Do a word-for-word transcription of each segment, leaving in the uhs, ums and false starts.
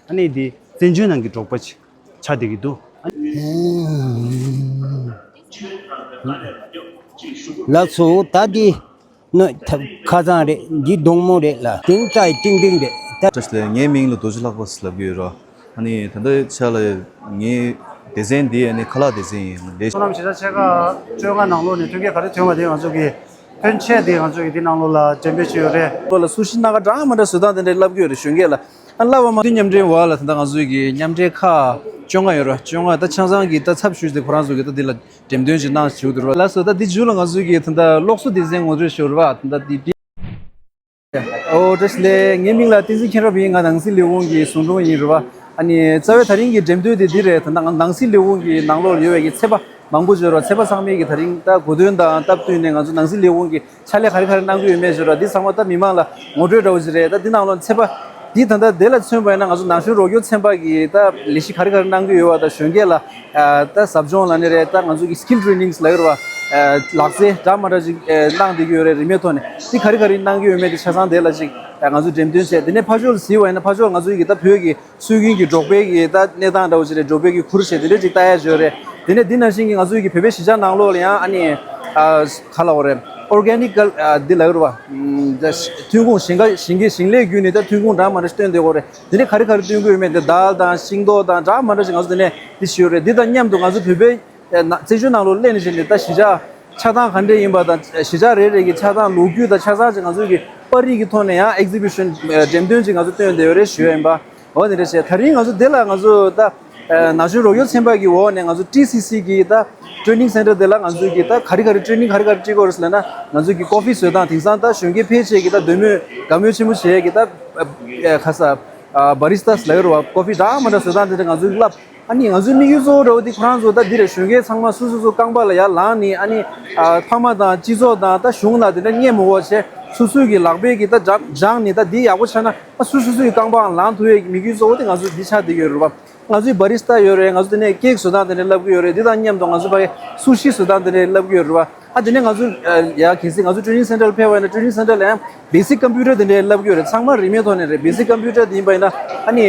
ཨ་ནི་འདི་བཙན་བྱོལ་ནང་གི་འབྲོག་པ་ཆགས་བསྡད་ཀྱི་འདུག། ལགས་སོ། ད་འདི་ནི་ཁ་ཚང་རེད། འདི་སྡོང་མོ་རེད་ལ། ཏིང་ཏའི་ཏིང་ཏིང་རེད་ད། བཀྲ་ཤིས་བདེ་ལེགས། ངའི་མིང་ལ་རྡོ་རྗེ་ལྷག་པ་ཟེར་ལབ་ཀྱི་ཡོད་ར། ཨ་ནི་ད་ལྟའི་ཆ་ལ་ངའི་སྡེ་ཚན་འདི་ཨ་ནི་ཁ་ལག་སྡེ་ཚན་ཡིན། ལས་བསོད་ནམས་གཞིས་ཆགས་ཆེ་ཁག་བཅོ་ལྔ་ནང་ལོགས་ནས་ཐོན་སྐྱེད་ག་རེ་ཐོན་པ་དེ་ང་ཚོ་གི་ཐོན་ཆས་དེ་ང་ཚོ་གི་འདི་ནང་ལོགས་ལ་འགྲེམས་སྤེལ་བྱས་ཡོད་རེད། ལོ་ལ་སུ་ཤི་སྣ་ཁ་འདྲ་མ་འདྲ་བཟོ་སྟངས་དེ་འདྲ་ལབ་ཀྱི་ཡོད་རེད། གཞོན་སྐྱེས་ལ་ཨ་ལབ་པ་མ་ཐུན་མཉམ་འབྲེལ་འོག་ལ་ད་ལྟ་ང་ཚོ་གི་མཉམ་འབྲེལ་ཁག་བཅོ་ལྔ་ཡོད་རེད། བཅོ་ལྔ་ད་ཆང་ཚང་གི་ད་ཚབ་ཞུས་ཏེ་ཁོ་རང་ཚོ་གི་ད་འདི་ལ་འགྲེམས་སྟོན་ཅིག་གནང་བཞུགས་འདུག་ར། ལགས་སོ། ད་འདི་མཇུག་ལ་ང་ཚོ་གི་ད་ལྟ་སློབ་གསོ་སྡེ་ཚན་ངོ་སྤྲོད་ཞུ་ར་བ་ད་ལྟ་འདི་འདི། ཨོ་བཀྲ་ཤིས་བདེ་ལེགས། ངའི་མིང་ལ་བསྟན་འཛིན་མཁྱེན་རབ་ཡིན། ང་ནང་སྲིད་ལས་ཁུངས་ཀྱི་ཟུང་དྲུང་ཡིན་རེད་བ། ཨ་ནི་རྩ་བའི་ད་རིང་གི་འགྲེམས་སྟོན་དེ་འདི་རེད། ད་ནང་ནང་སྲིད་ལས་ཁུངས་ཀྱི་ནང་ལོགས་ལ་ཡོད་པའི་གི་ཚད་པ་མང་པོ་ཡོད་རེད་བ། ཚད་པ་ཚང་མའི་གི་ད་རིང་ད་གོ་སྟོན་དང་སྟབས་བསྟུན་ནས་ང་ཚོ་ནང་སྲིད་ལས་ཁུངས་ཀྱི་ཕྱག་ལས་ག་རེ་ག་རེ་གནང་གི་ཡོད་མེད་ཞུ་ར། འདི་ཚང་མ་ད་མི་མང་ལ་ངོ་སྤྲོད་འདྲ་བོ་ཞིག་རེད། ད་འདི་ནང་ལོགས་ཚད་པ་འདི་ད་ལྟ་དེ་ལ་མཚོན་པ་ཡིན་ན་ང་ཚོ་ནང་གཞོན་རོགས་སྐྱོར་ཚན་པ་གི་ད་ལས་གཞི་ག་རེ་ག་རེ་གནང་གི་ཡོད་བ། ད་གཞོན་སྐྱེས་ལ་ད་ཟབ་སྦྱོང་ལ་ནི་རེད། ད་ང་ཚོ་གི་skill trainings་ལ་ཡོད་རེད་བ། ལག་རྩལ་འདྲ་མ་འདྲ་ཞིག་གནང་བསྡད་ཀྱི་ཡོད་རེད། རིན་མེད་ཐོག་ནས་འདི་ག་རེ་ག་རེ་གནང་གི་ཡོད་མེད་དེ་ཆ་ཚང་དེ་ལ་ཅིག་ང་ཚོ་འགྲེམས་སྟོན་བྱས། དེ་ནས་ཕར་ཕྱོགས་ལ་གཟིགས་པ་ཡིན་ན་ཕར་ཕྱོགས་ང་ཚོ་གི་ད་བོད་ཀྱི་སྲོལ་རྒྱུན་གྱི་འབྲོག་པའི་གི་ད་གནས་སྟངས་འདྲ་བོ་ཞིག་རེད། འབྲོག་པའི་གི་ཁུར་བྱས་དེ་འདྲ་ཅིག་ལྟ་ཡ་ཡོད་རེད། དེ་ནས་འདི་ནང་བཞིན་གྱི་ང་ཚོའི་གི་བོད་པའི་གཞིས་ཆགས་ནང་ལོགས་ལ་ཡང་ཨ་ནི་ག་ལབ་དགོས་རེད། organic་འདི་ལབ་ཀྱི་རེད་བ། ཐོན་ཁུངས་ཞིང་ཁ་ཞིང་གི་ཞིང་ལས་བརྒྱུད་ནས་ད་ཐོན་ཁུངས་འདྲ་མ་འདྲ་ཞིག་བཏོན་བསྡད་ཀྱི་ཡོད་རེད། དེ་ནས་ག་རེ་ག་རེ་བཏོན་གྱི་ཡོད་མེད་དེ་དཱལ་དང་ཤིང་ཏོག་དང་འདྲ་མ་འདྲ་ཞིག་ང་ཚོ་དེ་ནས་འདི་ཞུས་ཡོད་རེད། འདི་དང་མཉམ་དུ་ང་ཚོ་བོད་པའི་ན་བཙན་བྱོལ་ནང་ལོགས་སླེབས་ནས་བྱས་ནས་ད་གཞིས་ཆགས་ཆགས་སྟངས་ག་འདྲས་ཡིན་པ་དང་། གཞིས་ཆགས་རེ་རེ་གི་ཆགས་སྟངས་ལོ་རྒྱུས་དང་ཆ་ཚང་ཅིག་ང་ཚོ་གི་པར་རིས་ཀྱི་ཐོག་ནས་ཡང་exhibition་འགྲེམས་སྟོན་ཅིག་ང་ཚོ་བཏོན་བསྡད་ཡོད་རེད་ཞུ་ཡ་ཡིན་པ། འོ་དེ་འདྲ་བྱས། ད་རིང་ང་ཚོ་འདི་ལ་ང་ཚོ་ད་ནང་གཞོན་རོགས་སྐྱོར་ཚན་པ་གི་འོག་ནས་ང་ཚོ་ཊི་སི་སི་གི་ད་training center་དེ་ལ་ང་ཚོ་གི་ད་ག་རེ་ག་རེ་training་ག་རེ་ག་རེ་སྤྲད་ཀྱི་ཡོད་རེད་ཟེར་ལབ་ན། ང་ཚོ་གི་ཀོ་ཕི་བཟོ་སྟངས། དེང་སང་ད་གཞོན་སྐྱེས་ཕལ་ཆེར་གི་ད་འདོད་མོས་དགའ་མོས་ཆེན་པོ་བྱེད་ཡ་གི་ད་ཁ་ས་barista་ལབ་ཀྱི་རེད་བ། ཀོ་ཕི་འདྲ་མ་འདྲ་བཟོ་སྟངས་དེ་འདྲ་ང་ཚོ་གི་བསླབ། ཨ་ནི་ང་ཚོའི་དམིགས་ཡུལ་གཙོ་བོ་འདྲ་བོ་དེ་ཁོ་རང་ཚོ་ད་འདི་རེད། གཞོན་སྐྱེས་ཚང་མ་སོ་སོ་སོ་རྐང་པ་ལ་ཡར་ལངས་ནས་ཨ་ནི་ཕ་མ་དང་སྤྱི་ཚོགས་དང་ད་གཞུང་ལ་དེ་འདྲ་སྙད་མི་དགོས་བྱས། སོ་སོའི་གི་ལག་པས་གི་ད་སྦྱང་སྦྱངས་ནས་ད་འདི་ཡག་པོ་ཆགས་ན་ཨ་སོ་སོ་སོའི་རྐང་པའང་ལངས་ཐུབ་ཡས་ཀྱི་དམིགས་ཡུལ་གཙོ་བོ་དེ་ང་ཚོའི་འདི་ཆགས་བསྡད་ཡོད་རེད་བ། ང་ཚོའི་barista་ཡོད་རེད། ང་ཚོ་དེ་ནས་cake་བཟོ་སྟངས་དེ་འདྲ་བསླབ་ཀྱི་ཡོད་རེད། འདི་དང་མཉམ་དུ་ང་ཚོ་ཕ་གི་sushi་བཟོ་སྟངས་དེ་འདྲ་བསླབ་ཀྱི་ཡོད་རེད་བ། ཨ་དེ་ནས་ང་ཚོ་ཡ་གལ་སྲིད་ང་ཚོ་training center་ལ་ཕེབས་པ་ཡིན་ན་training center་ལ་ཡང་basic computer་དེ་འདྲ་བསླབ་ཀྱི་ཡོད་རེད། ཚང་མ་རིན་མེད་ཐོག་ནས་རེད། basic computer་དེ་ཡིན་པ་ཡིན་ན་ཨ་ནི་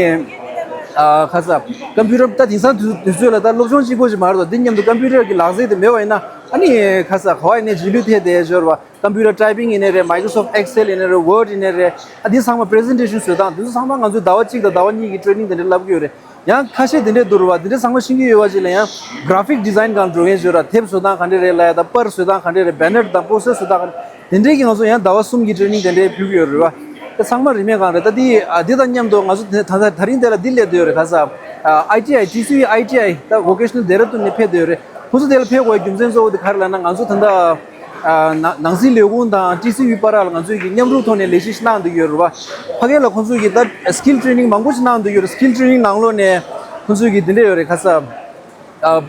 ཁ་ས་computer་ད་དེང་སང་དུས་དུས་ཚོད་ལ་ད་སློབ་སྦྱོང་གཅིག་པོ་ཞིག་མ་རེད་དོ། འདི་མཉམ་དུ་computer་གི་ལག་རྩལ་དེ་མེད་པ་ཡིན་ན་ཨ་ནི་ཁ་ས་ག་བ་ཡིན་ནའི་རྗེས་ལུས་ཐེབས་བསྡད་ཡོད་རེད་བ། computer typing་ཡིན་ནའི་རེད། Microsoft Excel་ཡིན་ནའི་རེད། Word་ཡིན་ནའི་རེད། ཨ་འདི་ཚང་མ་presentation་བཟོ་སྟངས་འདི་ཚོ་ཚང་མ་ང་ཚོས་ཟླ་བ་གཅིག་དང་ཟླ་བ་གཉིས་ཀྱི་training་དེ་འདྲ་བསླབ་ཀྱི་ཡོད་རེད། ཡང་ཁ་ཤས་དེ་འདྲས་འདུག་རེད་བ། དེ་འདྲས་ཚང་མ་ཤེས་ཀྱི་ཡོད་པ་ཅིག་ལ་ཡང་graphic design་སྒང་འགྲོ་མཁན་ཞིག་ཡོད་ར། དེབ་བཟོ་སྟངས་ག་འདྲས་རེད་ལབ་ཡ་དང་། པར་བཟོ་སྟངས་ག་འདྲས་རེད། banner་དང་poster་བཟོ་སྟངས་ག་འདྲས། དེ་འདྲས་ཀྱི་ང་ཚོ་ཡང་ཟླ་བ་གསུམ་གྱི་training་དེ་འདྲས་ཕུལ་གྱི་ཡོད་རེད་བ། དེ་ཚང་མ་རིན་མེད་སྒང་རེད། ད་དེ་ཨ་དེ་དང་མཉམ་དུ་ང་ཚོ་དེ་ད་ད་ད་རིང་དེ་ལ་འདི་སླེབས་བསྡད་ཡོད་རེད། ག་ས་ཨ་ཨའི་ཊི་ཨའི་ཊི་སི་ཝི་ཨའི་ཊི་ཨའི་ད་Vocational Dehradun་ནས་ཕེབས་བསྡད་ཡོད་རེད། ཁོ་ཚོ་དེ་ལ་ཕེབས་དགོས་རྒྱུ་མཚན་གཙོ་བོ་དེ་ག་རེ་ལབ་ན། ང་ཚོ་ད་ལྟ་ཨ་ནང་ནང་སྲིད་ལས་ཁུངས་དང་ཊི་སི་ཝི་བར་ལ་ང་ཚོས་ཀྱི་མཉམ་རུབ་ཐོག་ནས་ལས་གཞི་ཞིག་གནང་བསྡད་ཡོད་རེད་བ། ཕ་གི་ལ་ཁོང་ཚོས་ཀྱི་ད་skill training་མང་པོ་ཞིག་གནང་བསྡད་ཡོད་རེད། skill training་ནང་ལོགས་ནས་ཁོང་ཚོས་ཀྱི་དེ་འདྲས་ཡོད་རེད། ཁ་ས་ཨ་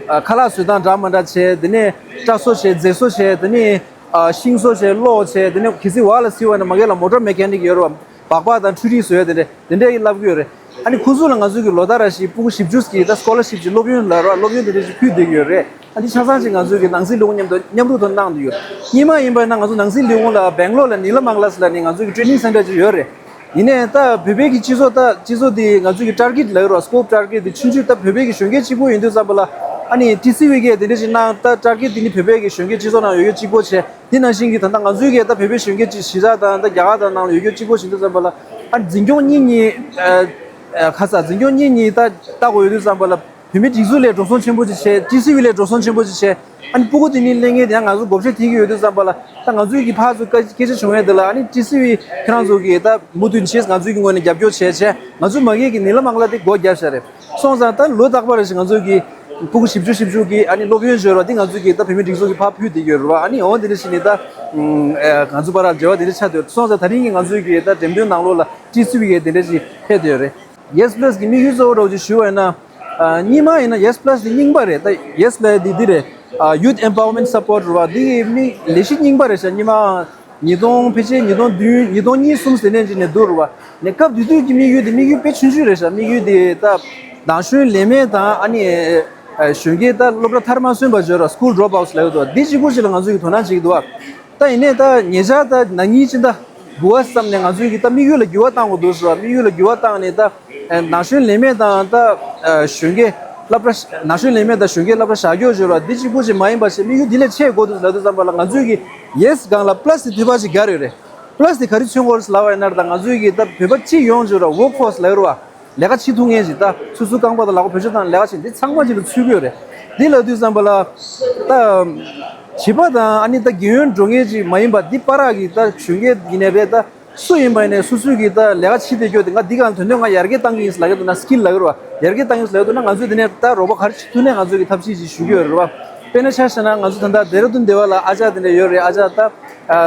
ཨ་ཁ་ལག་བཟོ་སྟངས་འདྲ་མ་འདྲ་བྱས། དེ་ནས་སྐྲ་བཟོ་བྱས། མཛེས་བཟོ་བྱས། དེ་ནས་ཨ་ཤིང་བཟོ་བྱས། གློག་བྱས། དེ་ནས་གལ་སྲིད་བར་ལ་གཟིགས་པ་ན་མ་གི་ལ་motor mechanic་ཡོད་རེད་བ། སྦག་སྦག་དང་འཕྲུལ་རིགས་བཟོ་ཡ་དེ་འདྲས་དེ་འདྲས་ཀྱི་བསླབ་ཀྱི་ཡོད་རེད། ཨ་ནི་ཁོ་ཚོ་ལ་ང་ཚོས་ཀྱི་ལོ་ལྟར་ར་ཞིག་སྤུ་གུ་བཞི་བཅུ་ཞིག་ད་scholarship་ཅིག་སློབ་ཡོན་ལ་ར་སློབ་ཡོན་དེ་འདྲས་ཞིག་ཕུལ་བསྡད་ཀྱི་ཡོད་རེད། ཨ་འདི་ཆ་ཚང་ཅིག་ང་ཚོས་ཀྱི་ནང་སྲིད་ལས་ཁུངས་མཉམ་དུ་མཉམ་རུབ་ཐོག་གནང་བསྡད་ཡོད། སྔོན་མ་ཡིན་པ་ན་ང་ཚོ་ནང་སྲིད་ལས་ཁུངས་ལ་སྦེང་ལོར་ལ་ནི་ལ་མང་ལ་ཟེར་ལ་ནི་ང་ཚོ་གི་training center་ཅིག་ཡོད་རེད། ཡིན་ནའི་ད་བོད་པའི་གི་སྤྱི་ཚོགས་ད་སྤྱི་ཚོགས་འདི་ང་ཚོ་གི་target་ལ་ཡོད་རེད། scope target་འདི་ཆུང་ཆུང་ད་བོད་པའི་གི་གཞོན་སྐྱེས་གཅིག་པོ་ཡིན་དུས་ཙམ་པ་ལ་ཨ་ནི་ཊི་སི་ཝི་གིས་དེ་འདྲ་ཞིག་གནང་། ད་target་འདི་ནི་བོད་པའི་གི་གཞོན་སྐྱེས་སྤྱི་ཚོགས་ནང་ཡོད་རྒྱུ་གཅིག་པོ་བྱས། དེ་ནང་བཞིན་གྱི་ད་ལྟ་ང་ཚོའི་གི་ད་བོད་པའི་གཞོན་སྐྱེས་ཅིག་གཞིས་ཆགས་དང་ད་རྒྱ་གར་དང་ནང་ལ་ཡོད་རྒྱུ་གཅིག་པོ་ཞིག་ཡིན་དུས་ཙམ་པ་ལ་ཨ་ནི་འཛིན་སྐྱོང་གཉིས་གཉིས་ཨ་ཨ་ཁ་ས་འཛིན་སྐྱོང་གཉིས་གཉིས་ད་ལྟ་དགོས་ཡོད་དུས་ཙམ་པ་ལ། བོད་མིའི་སྒྲིག་འཛུགས་ལ་འགྲོ་སོང་ཆེན་པོ་ཅིག་བྱས། ཊི་སི་ཝི་ལ་འགྲོ་སོང་ཆེན་པོ་ཅིག་བྱས། ཨ་ནི་སྤུ་གུ་དེ་གཉིས་སླེབས་མཁན་དེ་ཡང་ང་ཚོ་བགོ་བཤའ་འཐེན་གྱི་ཡོད་དུས་ཙམ་པ་ལ། ད་ང་ཚོའི་གི་ཕར་ཚུར་སྐད་སྐད་ཆ་བྱུང་ཡས་དེ་ལ་ཨ་ནི་ཊི་སི་ཝི་ཁྱེད་རང་ཚོ་གིས་ད་མུ་མཐུད་བྱས། ང་ཚོའི་གི་ངོས་ནས་རྒྱབ་སྐྱོར་བྱས་བྱས། ང་ཚོ་མ་གིའི་གི་ནི་ལ་མང་ལ་དེ་སྒོ་བརྒྱབ་བཞག་རེད། སོང་ཙང་ད་ལོ་རྟག་པར་རེ་བཞིན་ང་ཚོའི་གི་སྤུ་གུ་བཞི་བཅུ་བཞི་བཅུ་གི་ཨ་ནི་སློབ་ཡོན་བྱོས་རོགས་དེ་ང་ཚོའི་གི་ད་བོད་མིའི་སྒྲིག་འཛུགས་ཀྱི་ཕར་ཕུལ་བསྡད་ཡོད་རེད་བ། ཨ་ནི་འོ་དེ་འདྲ་བྱས་ནས་ད་ང་ཚོ་བར་ལ་འབྲེལ་བ་དེ་འདྲ་ཆགས་བསྡད་ཡོད། སོང་ཙང་ད་རིང་གི་ང་ཚོའི་གི་ད་འགྲེམས་སྟོན་ནང་ལོགས་ལ་ཊི་སི་ཝི་གིས་དེ་འདྲ་ཞིག་ཕེབས་བསྡད་ཡོད་རེད། Yes Plus་གི་དམིགས་ཡུལ་གཙོ་བོ་འདྲ་བོ་ཅིག་ཞུ་བ་ཡིན་ན། ཨ་སྔོན་མ་ཡིན་ན་Yes Plus་དེ་རྙིང་པ་རེད། ད་Yes་ལབ་ཡ་དེ་འདི་རེད། ཨ་Youth Empowerment Support་རེད་བ། འདི་གི་མི་ལས་གཞི་རྙིང་པ་རེད་ཤག། སྔོན་མ་ཉིས་སྟོང་ཕལ་ཆེར་ཉིས་སྟོང་བདུན་ཉིས་སྟོང་གཉིས་གསུམ་ཟེར་ནས་ཅིག་ནས་འདུག་རེད་བ། ནས་སྐབས་དེ་དུས་ཀྱི་དམིགས་ཡུལ་དེ་དམིགས་ཡུལ་དཔེ་ཆུང་ཆུང་རེད་ཤག། དམིགས་ཡུལ་དེ་ད་ན་གཞོན་ལས་མེད་དང་ཨ་ནི་ཨ་གཞོན་སྐྱེས་ད་སློབ་གྲྭ་མཐར་མ་སོན་པ་བརྗོད་ར་school dropouts་ལབ་ཡོད་དོ། འདི་གཅིག་པོ་ཞིག་ལ་ང་ཚོ་གི་དོ་སྣང་བྱེད་ཀྱི་འདུག་བ། ད་ཡིན་ནའི་ད་ཉེ་ཆར་ད་ན་ནིང་ཕྱི་ཟླ་ འགྱུར་བ་བསམ་ནས་ང་ཚོའི་གི་ད་དམིགས་ཡུལ་ལ་འགྱུར་བ་བཏང་དགོས་འདུག་ཟེར་བ། དམིགས་ཡུལ་ལ་འགྱུར་བ་བཏང་ནས་ད་ན་གཞོན་ལས་མེད་དང་ད་གཞོན་སྐྱེས་སློབ་གྲྭ་ན་གཞོན་ལས་མེད་དང་གཞོན་སྐྱེས་སློབ་གྲྭ་བཞག་རྒྱུ་ཟེར་བ་འདི་གཅིག་པུ་ཅིག་མ་ཡིན་པ་ཞིག་དམིགས་ཡུལ་འདི་ལས་ཆེ་དགོས་འདུག་ལབ་དུས་ཙམ་པ་ལ་ང་ཚོའི་གི་ཡེས་སྒང་ལ་པ་ལ་སི་དེ་དུས་ཚོད་ཅིག་བརྒྱབ་ཡོད་རེད། པ་ལ་སི་དེ་ག་རེ་མཚོན་གྱི་ཡོད་ལབ་པ་ཡིན་ན་ད་ང་ཚོའི་གི་ད་བོད་པ་སྤྱི་ཡོངས་ཟེར་བ་ཝོག་ཕོར་སི་ལབ་ཡོད་རེད་བ། ལས་ཀ་བྱེད་ཐུབ་མཁན་ཞིག་ད་སོ་སོའི་རྐང་པ་དང་ལག་པ་བེད་སྤྱོད་བཏང་ནས་ལས་ཀ་བྱེད་འདི་ཚང་མ་ཅིག་ལ་ཚུད་ཀྱི་ཡོད་རེད། འདི་ལབ་དུས་ཙམ་པ་ལ་ད་བྱིས་པ་དང་ཨ་ནི་ད་རྒན་ཡོལ་འགྲོ་མཁན་ཅིག་མ་ཡིན་པ་འདི་བར་གྱི་ད་གཞོན་སྐྱེས་ཡིན་ནའི་རེད། ད་སུ་ཡིན་པ་ཡིན་ནའི་སོ་སོའི་གི་ད་ལས་ཀ་བྱེད་བསྡད་རྒྱུ་དེ་ང་འདི་གང་དོན་དུ་ང་ཡར་རྒྱས་བཏང་གི་ཡིན་ལབ་ཀྱི་འདུག་ན་སི་ཀིལ་ལབ་ཀྱི་རེད་བ། ཡར་རྒྱས་བཏང་གི་ཡིན་ལབ་ཀྱི་འདུག་ན་ང་ཚོས་དེ་ནས་ད་རོགས་པ་ག་རེ་བྱེད་ཐུབ་ནས་ང་ཚོས་གི་ཐབས་ཤེས་ཅིག་ཞུ་གི་ཡོད་རེད་བ། དཔེར་ན་ཆ་བཞག་ན་ང་ཚོ་ད་ལྟ་ཌེ་ར་ཌུན་སྡེ་བ་ལ་ཨ་ཅག་དེ་འདྲ་ཡོད་རེད། ཨ་ཅག་ད་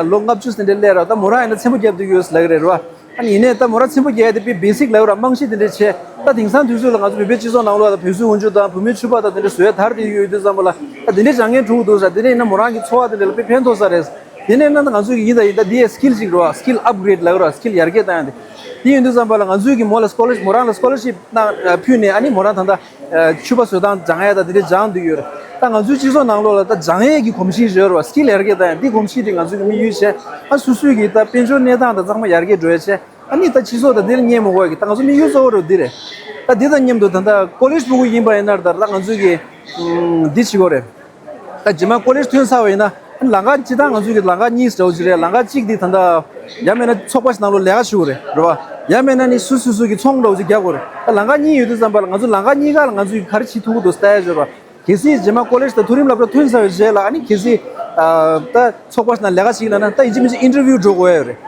ལོ་ལྔ་བཅུ་དེ་འདྲ་སླེབས་རེད། ད་མོ་རང་ཡིན་ན་ཚེམ་བུ་བརྒྱབ་བསྡད་ཡོད་ལབ་ཀྱི་རེད་བ། ཨ་ནི་ཡིན་ནའི་ད་མོ་རང་ཚེམ་བུ་རྒྱག་ཡ་དེ་དཔེ་བེ་སིག་ལབ་ར་རྨང་གཞི་དེ་འདྲ་བྱས། ད་དེང་སང་དུས་ཚོད་ལ་ང་ཚོ་བོད་པའི་སྤྱི་ཚོགས་ནང་ལོགས་ལ་བོད་ཟས་འོག་འཇུག་དང་བོད་མིའི་ཕྱུ་པ་དང་དེ་འདྲ་བཟོས་དར་དེ་ཡོད་དུས་ཙམ་པ་ལ་ད་དེ་འདྲ་བྱ་མཁན་འགྲོ་གི་འདུག་ས། དེ་འདྲ་ཡིན་ན་མོ་རང་གི་འཚོ་བ་དེ་འདྲ་ལ་དཔེ་ཕན་ཐོགས་ས་རེད། དེ་ནས་ན་ང་ཚོ་གི་ཡིན་ད་ཡིན་ད་འདི་ཡའི་སི་ཀིལ་ཅིག་རེད་བ། སི་ཀིལ་ཨབ་གྷི་རེ་ཌི་ལབ་ར་སི་ཀིལ་ཡར་རྒྱས་བཏང་ཡ་དེ། དེ་ཡིན་དུས་ཙམ་པ་ལ་ང་ཚོའི་གི་མོ་ལ་སི་ཀོ་ལར་ཤིབ་མོ་རང་ལ་སི་ཀོ་ལར་ཤིབ་གནང་ཕུལ་ནས་ཨ་ནི་མོ་རང་ད་ལྟ་ཕྱུ་པ་བཟོ་སྟངས་སྦྱང་ཡ་ད་དེ་འདྲ་སྦྱང་འདུག་ཡོད་རེད། ད་ང་ཚོའི་སྤྱི་ཚོགས་ནང་ལོགས་ལ་ད་སྦྱང་ཡས་ཀྱི་གོམས་གཤིས་ཡོད་རེད་བ། སི་ཀིལ་ཡར་རྒྱས་བཏང་ཡ་འདི་གོམས་གཤིས་དེ་ང་ཚོའི་གི་དམིགས་ཡུལ་བྱས། ཨ་སོ་སོའི་གི་ད་དཔལ་འབྱོར་གནས་སྟངས་དང་གཙང་མ་ཡར་རྒྱས་འགྲོ་ཡ་བྱས། ཨ་ནི་ད་སྤྱི་ཚོགས་དང་འདི་ལ་བརྙས་མི་དགོས་ཀྱི་ད་ང་ཚོ་དམིགས་ཡུལ་གཙོ་བོ་རུ་འདི་རེད། ད་འདི་དང་མཉམ་དུ་ད་ལྟ་ཀོ་ལེཇ་ཕྲུ་གུ་ཡིན་པ་ཡིན་ན་ད་ལྟ་ང་ཚོའི་གི་འདི་བྱེད་དགོས་རེད། ད་རྗེས་མ་ཀོ་ལེཇ་ཐོན་ཚར་བ་ཡིན་ན་ལམ་ཁ་སྤྱི་བཏང་ང་ཚོའི་གི་ལམ་ཁ་གཉིས་འདྲ་བོ་ཅིག་རེད། ལམ་ཁ་གཅིག་འདི་ད་ལྟ་ཡང་མིན་ན་ཚོགས་པ་ཞིག་ནང་ལོགས་ལས་ཀ་བྱེད་དགོས་རེད་རེད་བ། ཡང་མིན་ན་ནི་སུ་སུ་སུ་གི་ཚོང་འདྲ་བོ་ཅིག་རྒྱག་དགོས་རེད། ད་ལམ་ཁ་གཉིས་ཡོད་དུས་ཙམ་པ་ལ་ང་ཚོ་ལམ་ཁ་གཉིས་ཀ་ལ་ང་ཚོའི་གི་ག་རེ་བྱེད་ཐུབ་ཀྱི་འདུག་ལྟ་ཡ་བྱེད་རེད་བ། གལ་སྲིད་རྗེས་མ་ཀོ་ལེཇ་དང་མཐོ་རིམ་སློབ་གྲྭ་ཐོན་ཚར་བའི་རྗེས་ལ་ཨ་ནི་གལ་སྲིད་ཨ་ད་ཚོགས་པ་ཞིག་ནང་ལས་ཀ་བྱེད་ཀྱི་ན་ན་ད་ཡིན་གཅིག་མིན་གཅིག་ཨིན་ཊར་བིའུ་འགྲོ་དགོས་ཡ་ཡོད་རེད།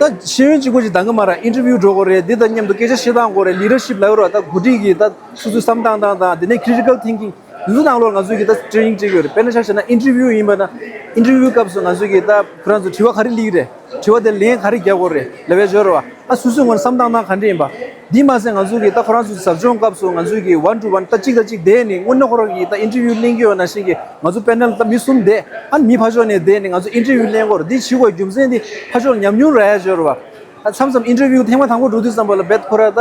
ད་ཤེས་ཡོན་གཅིག་པོ་ཅིག་འདང་གི་མ་རེད། ཨིན་ཊར་བིའུ་འགྲོ་དགོས་རེད། འདི་དང་མཉམ་དུ་སྐད་ཆ་བཤད་སྟངས་དགོས་རེད། ལི་ཌར་ཤིབ་ལབ་ཡོད་རེད་བ། ད་འགོ་ཁྲིད་ཀྱི་ད་སོ་སོའི་བསམ་སྟངས་སྟངས་དང་དེ་ནས་ཁི་རི་ཊི་ཀལ་ཐིང་ཀིང་འདི་ཚོ་ནང་ལོགས་ང་ཚོས་ཀྱི་ད་ཊེ་ནིང་སྤྲད་ཀྱི་ཡོད་རེད། དཔེར་ན་ཆ་བཞག་ན་ཨིན་ཊར་བིའུ་ཡིན་པ་ན་ཨིན་ཊར་བིའུ་སྐབས་སུ་ང་ཚོས་ཀྱི་ད་ཁོ་རང་ཚོ་དྲི་བ་ག་རེ་སླེབས་ཀྱི་རེད། དྲི་བ་དེ་ལན་ག་རེ་རྒྱག་དགོས་རེད་ལབ་ཡ་ཡོད་རེད་བ། ཨ་སོ་སོའི་ངོས་ནས་བསམ་སྟངས་སྟངས་ག་འདྲ་ཡིན་པ། འདི་མ་ཟད་ང་ཚོ་གི་ད་ཁོ་རང་ཚོ་ཟབ་སྦྱོང་སྐབས་སུ་ང་ཚོ་གི་ཝན་ཊུ་ཝན་ད་གཅིག་དང་གཅིག་བསྡད་ནས་དངོས་གནས་ཁོ་རང་གི་ད་ཨིན་ཊར་བིའུ་ལེན་གྱི་ཡོད་ན་ཤེས་ཀྱི་ང་ཚོ་པེ་ནལ་ད་མི་གསུམ་བསྡད། ཨ་ནི་མི་ཕར་ཕྱོགས་ནས་བསྡད་ནས་ང་ཚོ་ཨིན་ཊར་བིའུ་ལེན་དགོས་རེད། འདི་བྱེད་དགོས་རྒྱུ་མཚན་འདི་ཕར་ཕྱོགས་ལ་ཉམས་མྱོང་རག་ཡ་ཡོད་རེད་བ། ཨ་མཚམས་མཚམས་ཨིན་ཊར་བིའུ་ཐེངས་མ་དང་པོ་འགྲོ་དུས་ཙམ་པ་ལ་རྦད་ཁོ་རང་ད་